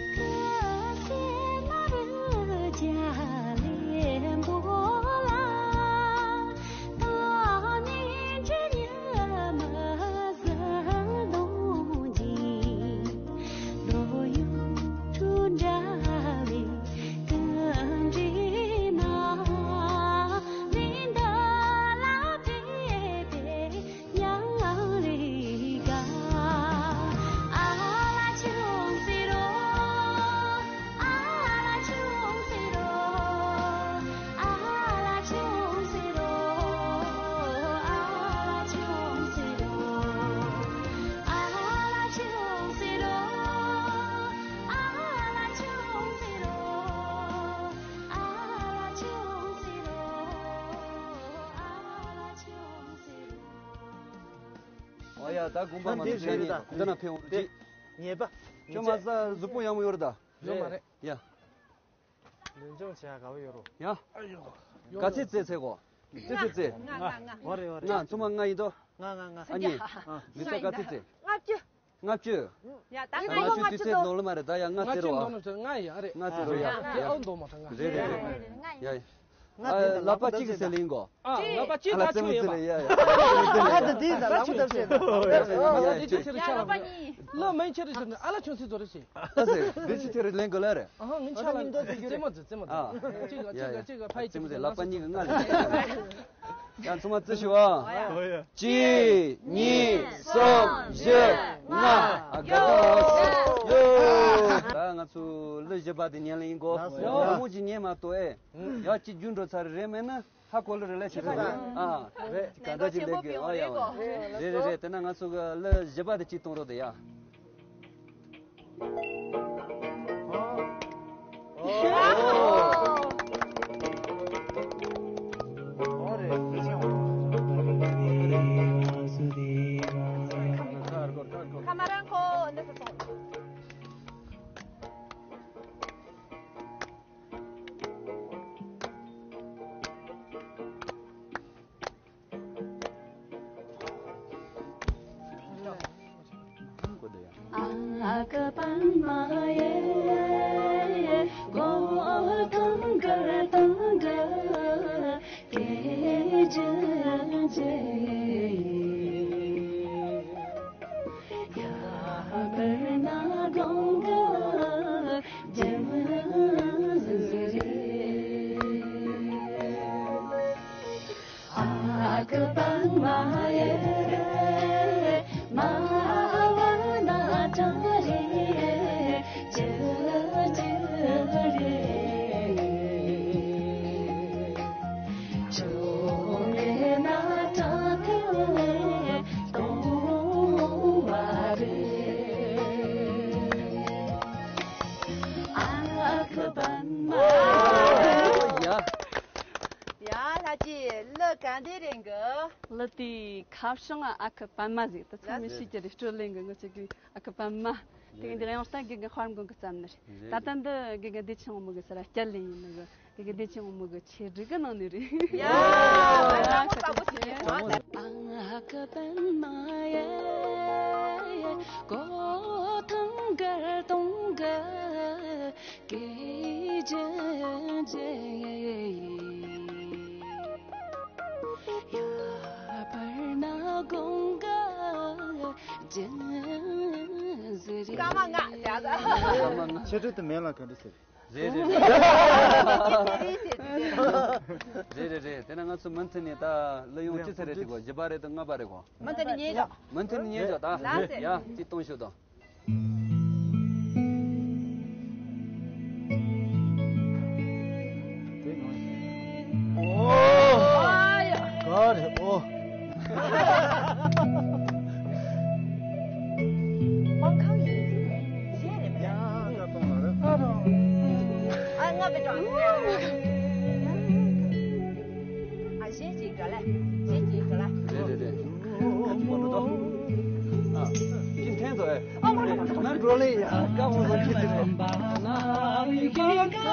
ཡ། ད་དགོངས་པ་མ་ཚོམ་ཆ་གཉིས་འདི་ན་ཕེབས་འོང་རོགས་གྱིས། ཉེས་པ། ཁྱོད་མ་ཟ་གཟུགས་པོ་ཡག་མོ་ཡོད་རེད་ད། ཡོད་མ་རེད། ཡ། ལུས་སྦྱོང་བྱེད་ཡ་དགའ་བོ་ཡོད་རོ། ཡ། ག་ཚད་རྩེད་རྩེད་གོ། ཏི་ཏི་རྩེད། ང་ང་ང་ང་། འོ་རེད་འོ་རེད། ང་ཚང་མ་ལྔ་ཡིན་དོ། ང་ང་ང་། ཨ་ནི། ཡ། མི་ཚོ་ག་ཚད་རྩེད། ལྔ་བཅུ། ལྔ་བཅུ། ཡ། ད་ལྔ་ལྔ་བཅུ་ལྔ་བཅུ་དུས་ཚོད་ནོར་ལ་མ་རེད་ད། ཡ། ལྔ་རྩེད་རོགས་ཨ། ལྔ་ཡ་རེད། ལྔ་རྩེད་རོགས་ཡ། ཡ། ཨོ་འདོ་མ་ཐང་ང་། རེད་རེད་རེད། ཡ་ཡ། ལག་པ་གཅིག་གིས་ཟེར་ལེན་གོ། ཨ། ལག་པ་གཅིག་ད་ཆོག་ཡོད་པ། ཡ་ཡ། ང་ད་དེའི་ལག་པ་བརྡབ་བྱས་ད། ང་ད་དེ་ཆེ་རེ་ཆ་ལ། ལག་མ་ཆེ་རེ་ཟེར་ནས་ཨ་ལ་ཆུང་ཚེ་རྫོགས་རེ་བྱེད། ད་ཟེར་འདི་ཆེ་ཆེ་རེ་ལེན་གོ་ལ་རེད། ཨ་ཧ། ང་ཆ་ལ་རྩེད་མོ་རྩེ། རྩེད་མོ་རྩེ། ཨ། གཅིག་ག་གཅིག་ག་ཕ་ཡི་རྩེད་མོ་རྩེ། ལག་པ་གཉིས་ཀྱིས་ང་ལ། ཡང་ཚང་མ་རྩེ་ཞུ་ཨ། ཨོ་ཡ། གཅིག་གཉིས། གསུམ། བཞི། ལྔ། ཨ། དགའ་པོ་ཡོ། ད་ང་ཚོ་གླུ་བཞི་པ་དེ་ཉན་ལེ་ཡིན་གོ། ལགས་སོ། ཡ་མོ་ཅིག་ཉན་མ་གཏོགས་ཨེ། ཡ་གཅིག་རྒྱུན་འགྲོ་ཚར་རེད་མེད་ན་ཧ་གོ་ལེ་རེད་ལེ་ཞིག་རེད། ཨ། རེད། ག་འདྲ་ཅིག་ལེགས་གི། ཨ་ཡ་ཡ། རེད་རེད་རེད། དེ་ན་ང་ཚོ་གི་གླུ་བཞི་པ་དེ་གཅིག་གཏོང་རོགས་དེ་ཡ། ཁ་མ་རང་ཁོ་འདི་སུ་སོང་། ཨ་ཁུ་པདྨ་ཡེ། གོ་ཐང་དཀར་དང་འདྲ་སྐད་ཅན་ཅན། ཡ་བར་ན་དགོང་ག་རྒྱན་ཟིག་རེད། ཨ་ཁུ་པདྨ་ཡེ། མ་བ་ན་ཏྲ་རེ་ཅི་ཅི་རེ། ཅོ་རེ་ན་ཏྲ་ཐེ་གཏོང་བ་རེད། ཨ་ཁུ་པདྨ། ཡ། ཡ་ལྷ་ཅི་གླུ་ག་འདི་རེད་གི། གླུ་དེའི་ཁ་བྱང་ཨ་ཁུ་པདྨ་ཟིག་ད་ཚང་མས་ཤེས་ཀྱི་རེད། སྤྲོ་ལེན་གི་ངོ་ཅིག་གི་ཨ་ཁུ་པདྨ། དེ་གི་འདི་ཡང་ལྟ་དགེ་རྒན་དཔལ་མགོན་གི་བརྩམས་ནི་རེད། ད་ལྟ་འདི་དགེ་རྒན་བདེ་ཆེན་དབང་མོ་གི་ས་ར་བསྐྱལ་ལེ་ཡིན་ནི་གི། དགེ་རྒན་བདེ་ཆེན་དབང་མོ་གི་ཆེད་སྒྲིག་གི་གནང་ནི་རེད། ཡ། ཨ་ཁུ་པདྨ་ཡེ། གོ་ཐང་དཀར་དང་འདྲ་སྐད་ཅན་ཅན། ཡ་བར་ན་དགོང་ག་རྒྱན་ཟིག་རེད། སྐར་མ་ལྔ་བྱ་ས། སྐར་མ་ལྔ། ཆེ་ཕྲུག་དེ་མིང་ལ་ག་འདྲ་ཟེར། རེད་རེད་རེད། རེད་རེད་རེད། རེད་རེད་རེད། དེ་ན་ང་ཚོ་མུ་མཐུད་ནས་ད་གླུ་དབྱངས་ཅི་ཚེ་རེད་དེ་གོ། བཞི་པ་རེད་དང་ལྔ་པ་རེད་གོ། མུ་མཐུད་ནས་ཉན་ཤོག་མུ་མཐུད་ནས་ཉན་ཤོག་ད། ལགས་སེ། ཡ་གཅིག་གཏོང་ཤོག་དང་། ཨོ། ག་རེ་ཨོ། དབང་ཁང་ཡིན་གཞན་རེད་མ་རེད། ཡང་ད་གཏོང་ལ་རེད། ཨ་རོ། ཨ་ང་བེ་ཀྲང་། ཨ་གཞན་གཅིག་ག་ལེ། གཞན་གཅིག་ག་ལེ། རེད་རེད་རེད། ཨ་ཅི་མོ་འགྲོ་དོ། ཨ་ཅི་འཐེན་དོ་ཨེ། ཨ་མ་རེད་མ་རེད། ང་འགྲོ་ལེ་ཡ་ཀ་མོ་ལོ་ཁྱི་དེ་རེད། ཡ་ཆོ། ཡ་ཆོ། ཡ་ཆོ།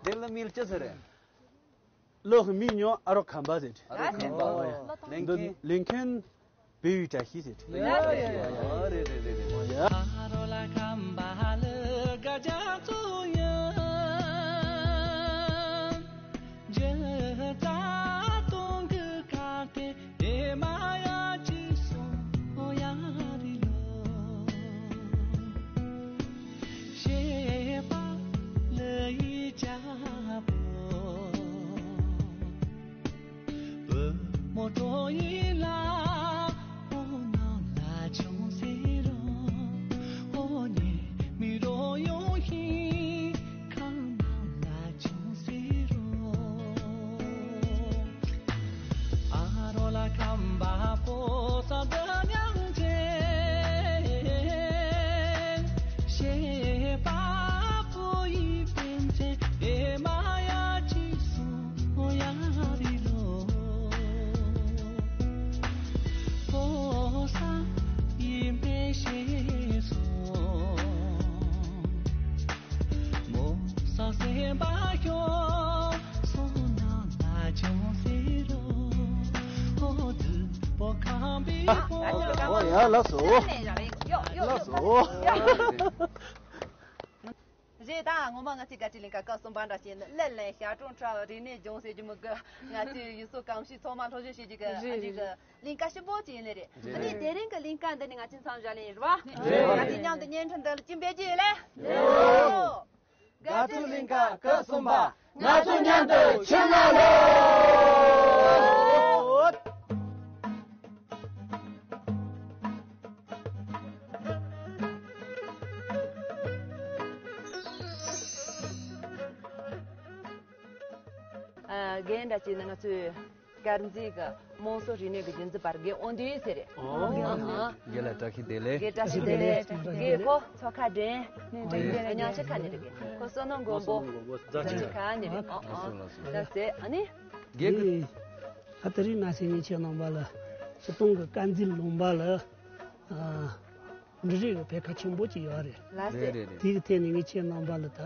དེ་ལ་མིང་ཅི་ཟེར་རེད། གླུ་མིང་ཉོ་ཨ་རོ་ཁམས་པ་ཟེར། ཨ་རོ་ཁམས་པ། ཨོ་ཡ། ལེན་མཁན། ལེན་མཁན་བེ་ཡུ་བཀྲ་ཤིས་ཟེར། ཡ་ཡ་ཡ་ཡ། རེད་རེད་རེད་རེད། ཨོ་ཡ། ཨ་ལགས་སོ། ཡོ་ཡོ་ཡོ། ལགས་སོ། རེད་ད། ངོ་མ་ང་ཚོའི་དགའ་སྤྲོའི་གླིང་ག་སྐབས་གསུམ་པ་འདྲ་བྱས་ནས་ཀླད་ལེན་ཞག་གྲོང་ཁྲ་རིག་གནས་ལྗོངས་ཟེར་གྱི་མི་དགོས། ང་ཚོའི་ཡུལ་སྲོལ་གོམས་གཤིས་ཚང་མ་སློབ་སྦྱོང་བྱེད་ཀྱི་གི་རེད། ཨ་ཅིག་གི་གླིང་ག་ཞིམ་པོ་ཅིག་ཡིན་ནི་རེད། རེད། ཨ་ནི་དེ་རིང་གི་གླིང་ག་འདི་ནི་ང་ཚོས་མཚམས་བཞག་ལེ་ཡིན་རེད་བ། རེད། ང་ཚོས་མཉམ་དུ་བརྙན་འཕྲིན་འདི་ལ་སྐྱིད་པའི་རྒྱུ་ལས། རེད། དགའ་སྤྲོའི་གླིང་ག་སྐབས་གསུམ་པ། ང་ཚོ་མཉམ་དུ་ཕྱིར་ལོག་ལོ། ཨ། རྒན་འདྲ་བྱས་ན་ང་ཚོའི་དཀར་མཛེས་ཀྱི་དམངས་སྲོལ་རིག་གནས་ཀྱི་རྒྱུན་འཛིན་པ་རྒན་དབང་འདུས་ཟེར་རེད། ཨོ། ཨ་ཧ། རྒན་ལགས་བཀྲ་ཤིས་བདེ་ལེགས། རྒན་བཀྲ་ཤིས་བདེ་ལེགས། རྒན་ཁོ་མཚོ་ཁ་འདྲེན། མཉམ་ཆ་ཁ་ནས་རེད། རྒན་ཁོ་བསོད་ནམས་མགོན་པོ། བསོད་ནམས་མགོན་པོ་རྫ་ཆུ་ཁ་ནས་རེད། ཨོ་ཨོ། ལགས་སོ་ལགས་སོ། ལགས་སོ། ཨ་ནི། རྒན་ཁོ། ཨ། དེ་རིང་གནངས་ཚེ་ངས་ཁྱེད་རྣམ་པ་ལ་སྤྱིར་བཏང་གི་དཀར་མཛེས་ལུང་པ་ལ། ཨ། འབྲུ་རིགས་ཀྱི་འཕེལ་ཁ་ཆེན་པོ་ཅིག་ཡོད་རེད། ལགས་སོ། རེད་རེད་རེད། དེ་གི་ཐད་ནས་ངས་ཁྱེད་རྣམ་པ་ལ་ད་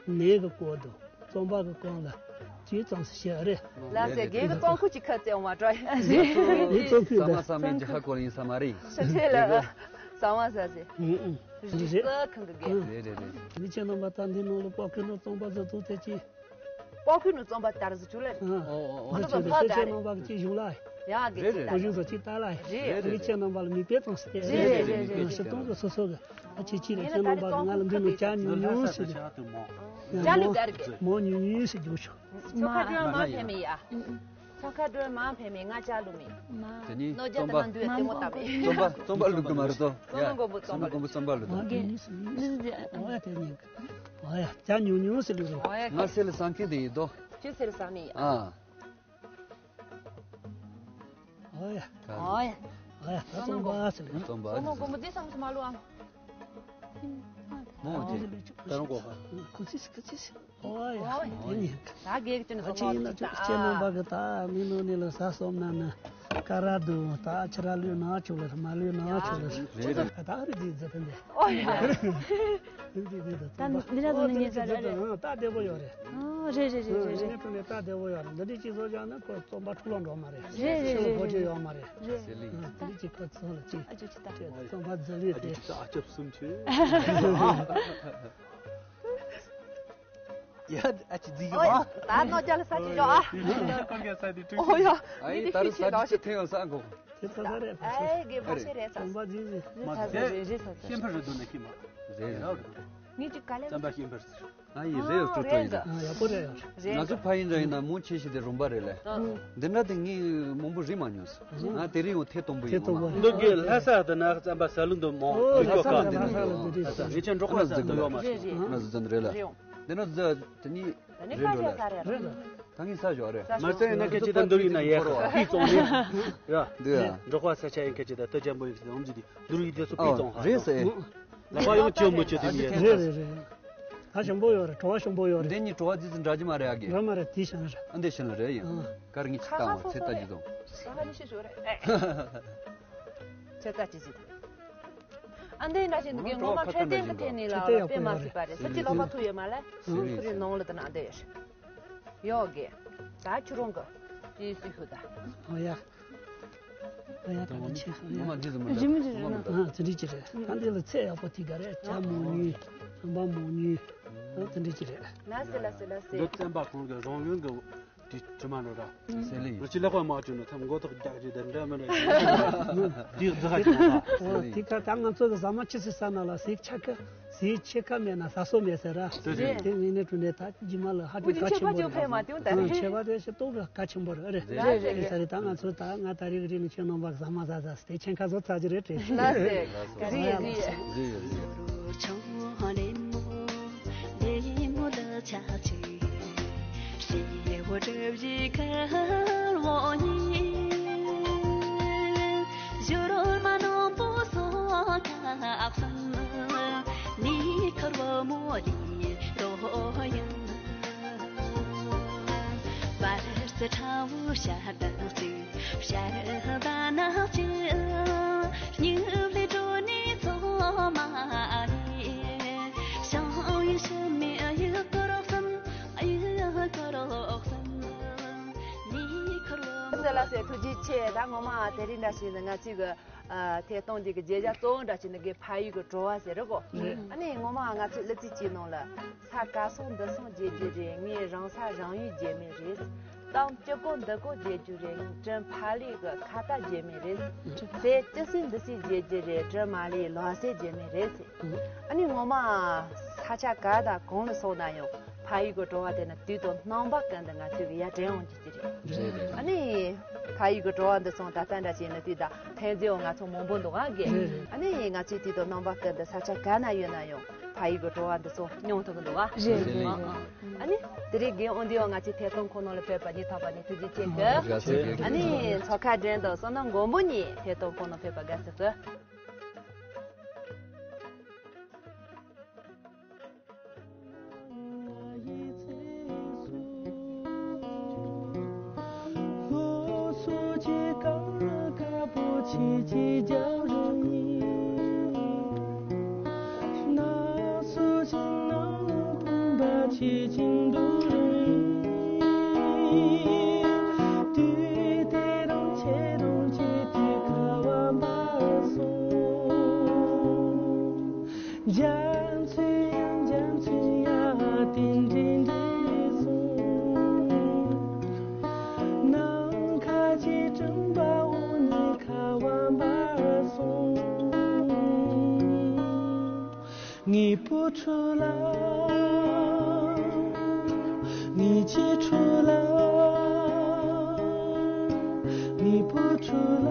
ནས་ཀྱི་སྐོར་དུ་རྩོམ་པ་གི་སྐོར་ལ་ཅིག་ཙམ་ཞིག་བཤད་རེད། ལགས་སོ། རྒན་གྱིས་རྩོམ་ཁུངས་ཅིག་ཁ་བཙལ་འོང་བ་འགྲོ། ངས་རྩོམ་ཁུངས་ཟ་མ་ཟ་མེད་ཀྱི་ཧ་གོ་ཡིན་ས་མ་རེད། ཤ་ཁྲེ་ལ་ཟ་མ་ཟ་ཟེ། ཨུ་ཨུ། རེད་རེད། ས་ཁང་གི་རྒན། རེད་རེད་རེད། ངས་ཁྱེད་རྣམ་པ་ད་འདི་ནང་ལ་པགས་ཁུ་ནང་རྩོམ་པ་ཟ་ཐུབ་ཐལ་ཅིག་པགས་ཁུ་ནང་རྩོམ་པ་དར་ཟིག་བྱུང་ལ་རེད། ཨོ་ཨོ་ཨོ། ཁོ་ཚོ་ཕག་དར་རེད། ཁྱེད་རྣམ་པ་གི་ཅིག་བྱུང་ལ། ཡ་གི་རེད་ཅིག་རེད། དར། ཁོ་ཚོ་ཅིག་དར་ལ་རེད། རེད། ངས་ཁྱེད་རྣམ་པ་ལ་མིག་དཔེ་ཙམ་ཞིག་བསྟན། རེད་རེད་རེད་རེད། ཞིག་གཏོང་གི་སོ་སོ་གི་ཨ་ཅེ་ཅིག་རེད། ཁྱེད་རྣམ་པ་གི་ང་ལ་འདི་ནང་ཇ་ཉུང་ཉུང་ཞིག་རེད། ཇ་ལུ་དར་གི་མོ་ཉུང་ཉུང་ཞིག་རྒྱུག་ཆོག་མཚོ་ཁ་སྒྲོལ་མ་ཕེབས་མི་ཡ། མཚོ་ཁ་སྒྲོལ་མ་ཕེབས་མི་ང་ཇ་ལུ་མི། དེ་ནི་རྣོ་རྒྱ་རྩོམ་པ། དང་ནང་དུ་ཡ་ལྟད་མོ་ལྟ་མི། རྩོམ་པ་རྩོམ་པ་ལུག་གི་མ་རེད་དོ། བསོད་ནམས་མགོན་པོ་རྩོམ་པ། བསོད་ནམས་མགོན་པོ་རྩོམ་པ་ལུག་དོ། ཨོ་ཡ་དེ་ཉིན་ཨོ་ཡ་ཇ་ཉུང་ཉུང་ཞིག་ལུག་རེད། ཨོ་ཡ་ང་སེ་ལ་སང་ཁེ་དེ་ཡིན་དོ། ཁྱོད་སེ་ལ་སང་མི་ཡ། ཨ། ཨོ་ཡ། ཨོ་ཡ། ཨོ་ཡ་ད་རྩོམ་པ་ཞིག་ལུག་རྩོམ་པ། བསོད་ནམས་མགོན་པོ་འདི་བསམ་སུ་མ་ལུ་ཨ། མོ་ཅེ། ད་རུང་གོ་ཁ། ཁུ་ཚིག་ཁུ་ཚིག་ཨོ་ཡ། ཨོ་ཡ། དེ་ནི། ད་གེགས་ཅན་ཨ་ཅེ་ཡིན་ན་ཅུ་ཅེ་རྣམ་པ་གི་ད་མི་ནོ་ནི་ལ་ས་སོམ་ན་ན་ཀ་ར་དུ་ད་ཕྱི་ར་ལུས་ན་ཆུ་ལ་མ་ལུས་ན་ཆུ་ལ་རེད། ད་ཨ་རི་དེ་ཛི་ཕན་དེ། ཨོ་ཡ། འདི་འདི་འདི་ད་འདི་ར་དུ་ནི་ཉེ་ས་ར་རེད། ད་བདེ་པོ་ཡོད་རེད། ཨོ་རེད་རེད་རེད་རེད། ངས་ཐུག་ནས་ད་བདེ་པོ་ཡོད་རེད། འདི་འདྲི་ཅི་བཟོ་བྱ་ན་ཁོ་རྩོམ་པ་འཁྲུག་ལོང་འགྲོ་མ་རེད། རེད་རེད་རེད། ཕྱི་ལོ་ཕོ་རྒྱུ་ཡོད་མ་རེད། རེད། ཟེར་ལི། འདི་འདྲི་ཅི་ཁོ་ཚོ་ལ་ཅི། ཨ་ཅོ་ཅི་ད། རྩོམ་པ་ཛི་ལི་ཨ་ཅོ་རེད། ཅི་ད་ཨ་ཅོ་གསུམ་ཆུ། ཡ་ཨ་ཅི་ཛི་གི་ཨོ་ཡ། ད་ནོ་རྒྱ་ལ་ས་ཅི་ཡོ་ཨ། ཨོ་ཡ། ཨ་ཡི་ད་རུ་ས་ཅི་ཅི་ཐེ་ཡོ་ས་གོ། དེ་ཚ་ས་རེད་ཕ་ཨེ་གེ་མ་ཤེས་རེད་ས། རྩོམ་པ་ཛི་ཛི། མ་ས་ས་རེད་རེད་ས་ས། ཤེས་པར་རེད་འདུག་ན་ཤེས་མ། རེད་རེད། ངས་ཅི་ག་ལེ། རྩོམ་པ་ཤེས་པར་ཟེར། ང་ཡི་རེད་ཡོ་ཨ་སྤྲོ་སྤྲོ་རེད་ཡིན་ད། ད། ཨ་ཡག་པོ་རེད་ཡོ། རེད། ང་ཚོ་ཕ་ཡིན་ར་ཡིན་ན་མོ་ཆེ་ཤི་དེ་རུམ་པ་རེད་ལེ། ཨ། འདི་འདྲ་དེ་ངས་མང་པོ་རིག་མ་མྱོང་སོང་། ང་དེ་རིང་ཡང་ཐེ་གཏོང་པོ་ཡིན་ངོ་མ། འདི་གི་ལྷ་ས་དེ་ན་རྩམ་པ་ས་ལུང་དུ་མོ། ཨོ་ལྷ་ས་དེ་ན་ས་ལུང་དུ་རེད། ངས་ཅན་འབྲོག་པ་ས་དུ་ཡོད་མ་རེད། ང་ཟི་ཙམ་རེད་ལ། རེད་ཡོང་། འདི་ན་ཟི་དེ་ནི་ད་ནི་རེད་ས་འགྲོ་ལ། ཆ་ས་རེད། རེད་ལ། ད་ངས་ས་ཞོག་རེད། མ་ཚད་ཡིན་ན་སྐད་ཆ་ད་འདུག་ཡིན་ན་ཡ་ཁ་པི་ཙོང་ནི་ཡ། འདི་ཡ། འབྲོག་པ་ས་ཆ་ཡིན་སྐད་ཆ་ད་ཏི་ཅན་པོ་ཡིན་ཟེར་འོང་ཟིག་འདི་འདུག་ཡིན་དེ་ཚོ་པི་ཙོང་ཧ་རེད་ཟེར། ལག་པ་ཡོང་ཅི་ཡོང་མི་ཅི་དེ་མི་ཡ། རེད་རེད་རེད། ད་ཞིམ་པོ་ཡོད་རེད། བྲོ་བ་ཞིམ་པོ་ཡོད་རེད། འདི་གཉིས་བྲོ་བ་ཙི་ཙི་འདྲ་གི་མ་རེད་ཨ་གི། རེད་མ་རེད་དེ་ཤ་ན་རེད། ཨ་འདི་ཤ་ན་རེད་ཡིན། ཨ། ཀར་ངས་ཅི་ལྟ་བ་ཚེ་ལྟ་ཅི་དང་། ཁ་ཁ་ནི་ཤི་ཞོར་རེད། ཚེ་ལྟ་ཅི་ཟིག་ཨ་འདི་འདྲ་ཞིག་འདུག་གི་ངོ་མ་འཕྲོད་བསྟེན་གི་ཐད་ནས་ལ་དཔེ་མ་སྲིད་པ་རེད། ས་ཅི་ལོ་མ་ཐུག་ཡོད་མ་ལ། ཟེར་རེད། ཁུ་རེ་ནང་ལ་དུ་ན་འདི་ཡོད་རེད། ཡོད་གི། ད་ཁྱོད་རང་གི་ཅི་སུ་ཤོད་ད། ཨོ་ཡ། ཨོ་ཡ་ད་ང་ཆེ་ཨོ་ཡ། ང་མ་འདི་ཟིན་མ་རེད། རི་མོ་རི་རི་ང་མ་ན། ད་དེ་འདྲ་ཅི་རེད། ད་འདི་ལ་ཚད་ཡག་པོ་ཐིག་ག་རེད། ཇ་མང་ཉུང་། རྩམ་པ་མང་ཉུང་། ད་དེ་འདྲ་ཅི་རེད། ལ་སེ་ལ་སེ་ལ་སེ། འདི་རྩམ་པ་ཁོང་གི་རང་ཡུལ་གི་དེ་དྲི་མ་ནོ་ར། ཟེར་ལི། ང་ཅི་ལེགས་པ་མ་བྱུང་ན་ཐམ་མགོ་ཐོག་རྒྱག་ཅིག་དེ་འདྲ་མི་འདྲ། དེ་རྫི་ཁ་ཅིག་ད། ཟེར་ལི། དེ་ཁ་ད་ང་ཚོ་གི་ཟ་མ་ཆི་སི་ས་ན་ལ་ཟིག་ཆ་ཁ། ཟས་ཕྱེད་ཀ་མེད་ན་ཟ་སྲོལ་མེད་ཟེར་ར། ཟེར་རེད། དེ་ངས་ནས་དྲུང་ནས་ད་རྗེས་མ་ལ་ཧ་ཅང་གལ་ཆེན་པོ་རེད། ཨ། ཆེ་བ་དེ་ཞིག་ཏོག་གི་གལ་ཆེན་པོ་རེད། རེད་རེད་རེད། ས་རེད། ད་ང་ཚོ་ད་ང་ད་རེས་རེས་ནས་ཁྱེད་རྣམ་པ་ཟ་མ་ཟ་ཟ་དེ་ཆེན་ཁ་བཟོ་ཚར་གྱི་རེད་དྲན། ལགས་སེ། རེད་རེད། རེད་ཡོད་རེད། ལགས་སེ་ལགས་སེ། ཐུགས་རྗེ་ཆེ། ད་ངོ་མ་དེ་རིང་འདྲ་ཞིག་ང་ཚོའི་གི་ཨ་ཐད་གཏོང་འདི་གི་བརྗོད་བྱ་གཙོ་བོ་འདྲ་ཅིག་ནི་གི་ཕ་ཡུལ་གྱི་བྲོ་བ་ཟེར་རེད་གོ། རེད། ཨ་ནི་ངོ་མ་ང་ཚོའི་གླུ་ཚིག་གཅིག་ནང་ལ། ས་ག་སོང་འདི་སོང་བརྗེད་རྒྱུ་རེད། ངའི་རང་ས་རང་ཡུལ་བརྗེད་མེད་རེད། གཏམ་སྐྱིད་པོ་འདི་པོ་བརྗེད་རྒྱུ་རེད། དྲིན་ཕ་ལུས་ཀྱི་ཁ་ཏ་བརྗེད་མེད་རེད། ཟས་ཅི་སྲིད་འདི་སྲིད་བརྗེད་རྒྱུ་རེད། དྲིན་མ་ལུས་ལོ་ཟས་བརྗེད་མེད་རེད་ཟེར། ཨ་ནི་ངོ་མ་ས་ཆ་ག་དང་གང་ལ་སོང་ན་ཡང་ཕ་ཡུལ་གྱི་བྲོ་བ་དེ་ནི་དུས་དང་རྣམ་པ་ཀུན་ཏུ་ང་ཚོའི་གི་ཡར་དྲན་འོང་རྒྱུ་ཅི་རེད། རེད་རེད། ཨ་ནི་ཕ་ཡུལ་གྱི་བྲོ་བ་འདི་སོང་ད་ལྟ་འདྲ་བྱས་ན་དུས་དང་ཐོན་རྫས་འོ་ང་ཚོ་མང་པོ་འདུག་ག་གི། རེད་རེད། ཨ་ནི་ང་ཚོའི་དུས་དང་རྣམ་པ་ཀུན་ཏུ་ས་ཆ་ག་ན་ཡོད་ན་ཡང་ཕ་ཡུལ་གྱི་བྲོ་བ་འདི་ཚོ་མྱོང་ཐུབ་ཀྱི་འདུག་ག་རེད་རེད་རེད། ཨ་ནི་དེ་རིང་རྒན་དབང་འདུས་ང་ཚོའི་ཐད་གཏོང་ཁོངས་ནང་ལ་ཕེབས་པ་ཉིད་ཐོག་པ་ནས་ཐུགས་རྗེ་ཆེ་གི། དགའ་བསུ་གི། ཨ་ནི་མཚོ་ཁ་འགྲན་དང་བསོད་ནམས་མགོན་པོ་གཉིས་ཐད་གཏོང་ཁོངས་ནང་ཕེབས་པ་དགའ་བསུ་གི། རྒྱ་མཚོའི་ཡང་རྒྱ་མཚོའི་ཡང་དེ་འདྲའི་འདྲའི་སོང་། ནམ་མཁའ་གྱི་སྤྲིན་པ་འོ་ནི་ཁ་བ་འབར་སོང་། ངའི་བུ་ཕྲུག་ལ། ངའི་གཅེས་ཕྲུག་ལ། ངའི་བུ་ཕྲུག་ལ།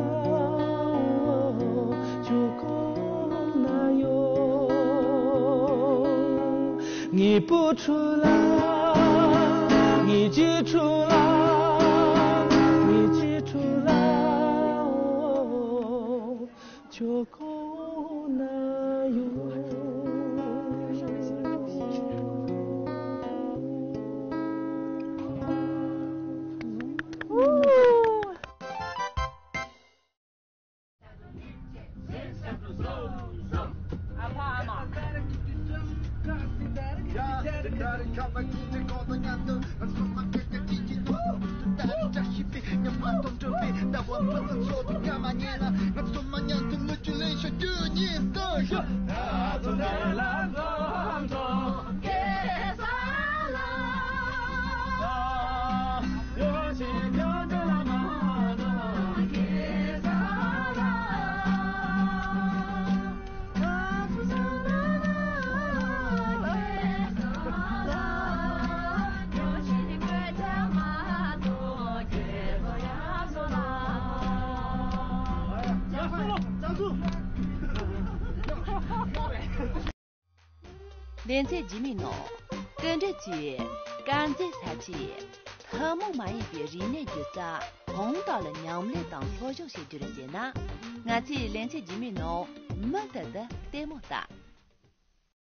ཁྱོད་གང་ན་ཡོད། ངའི་བུ་ཕྲུག་ལ། ངའི་གཅེས་ཕྲུག་ལ། ངའི་གཅེས་ཕྲུག་ལ། ཁྱོད་གང་ན་ཡོད། ལེ་ཚན་རྗེས་མའི་ནང་། སྐུ་མགྲོན་གྱིས་དཀར་མཛེས་ས་ཆའི་ཐུན་མོང་མ་ཡིན་པའི་རིག་གནས་སྒྱུ་རྩལ་དཔང་རྟགས་ལ་མཉམ་ལས་དང་སློབ་སྦྱོང་བྱེད་རྒྱུར་བྱས་ན། ང་ཚོས་ལེ་ཚན་རྗེས་མའི་ནང་མུ་མཐུད་དུ་ལྟད་མོ་ལྟ།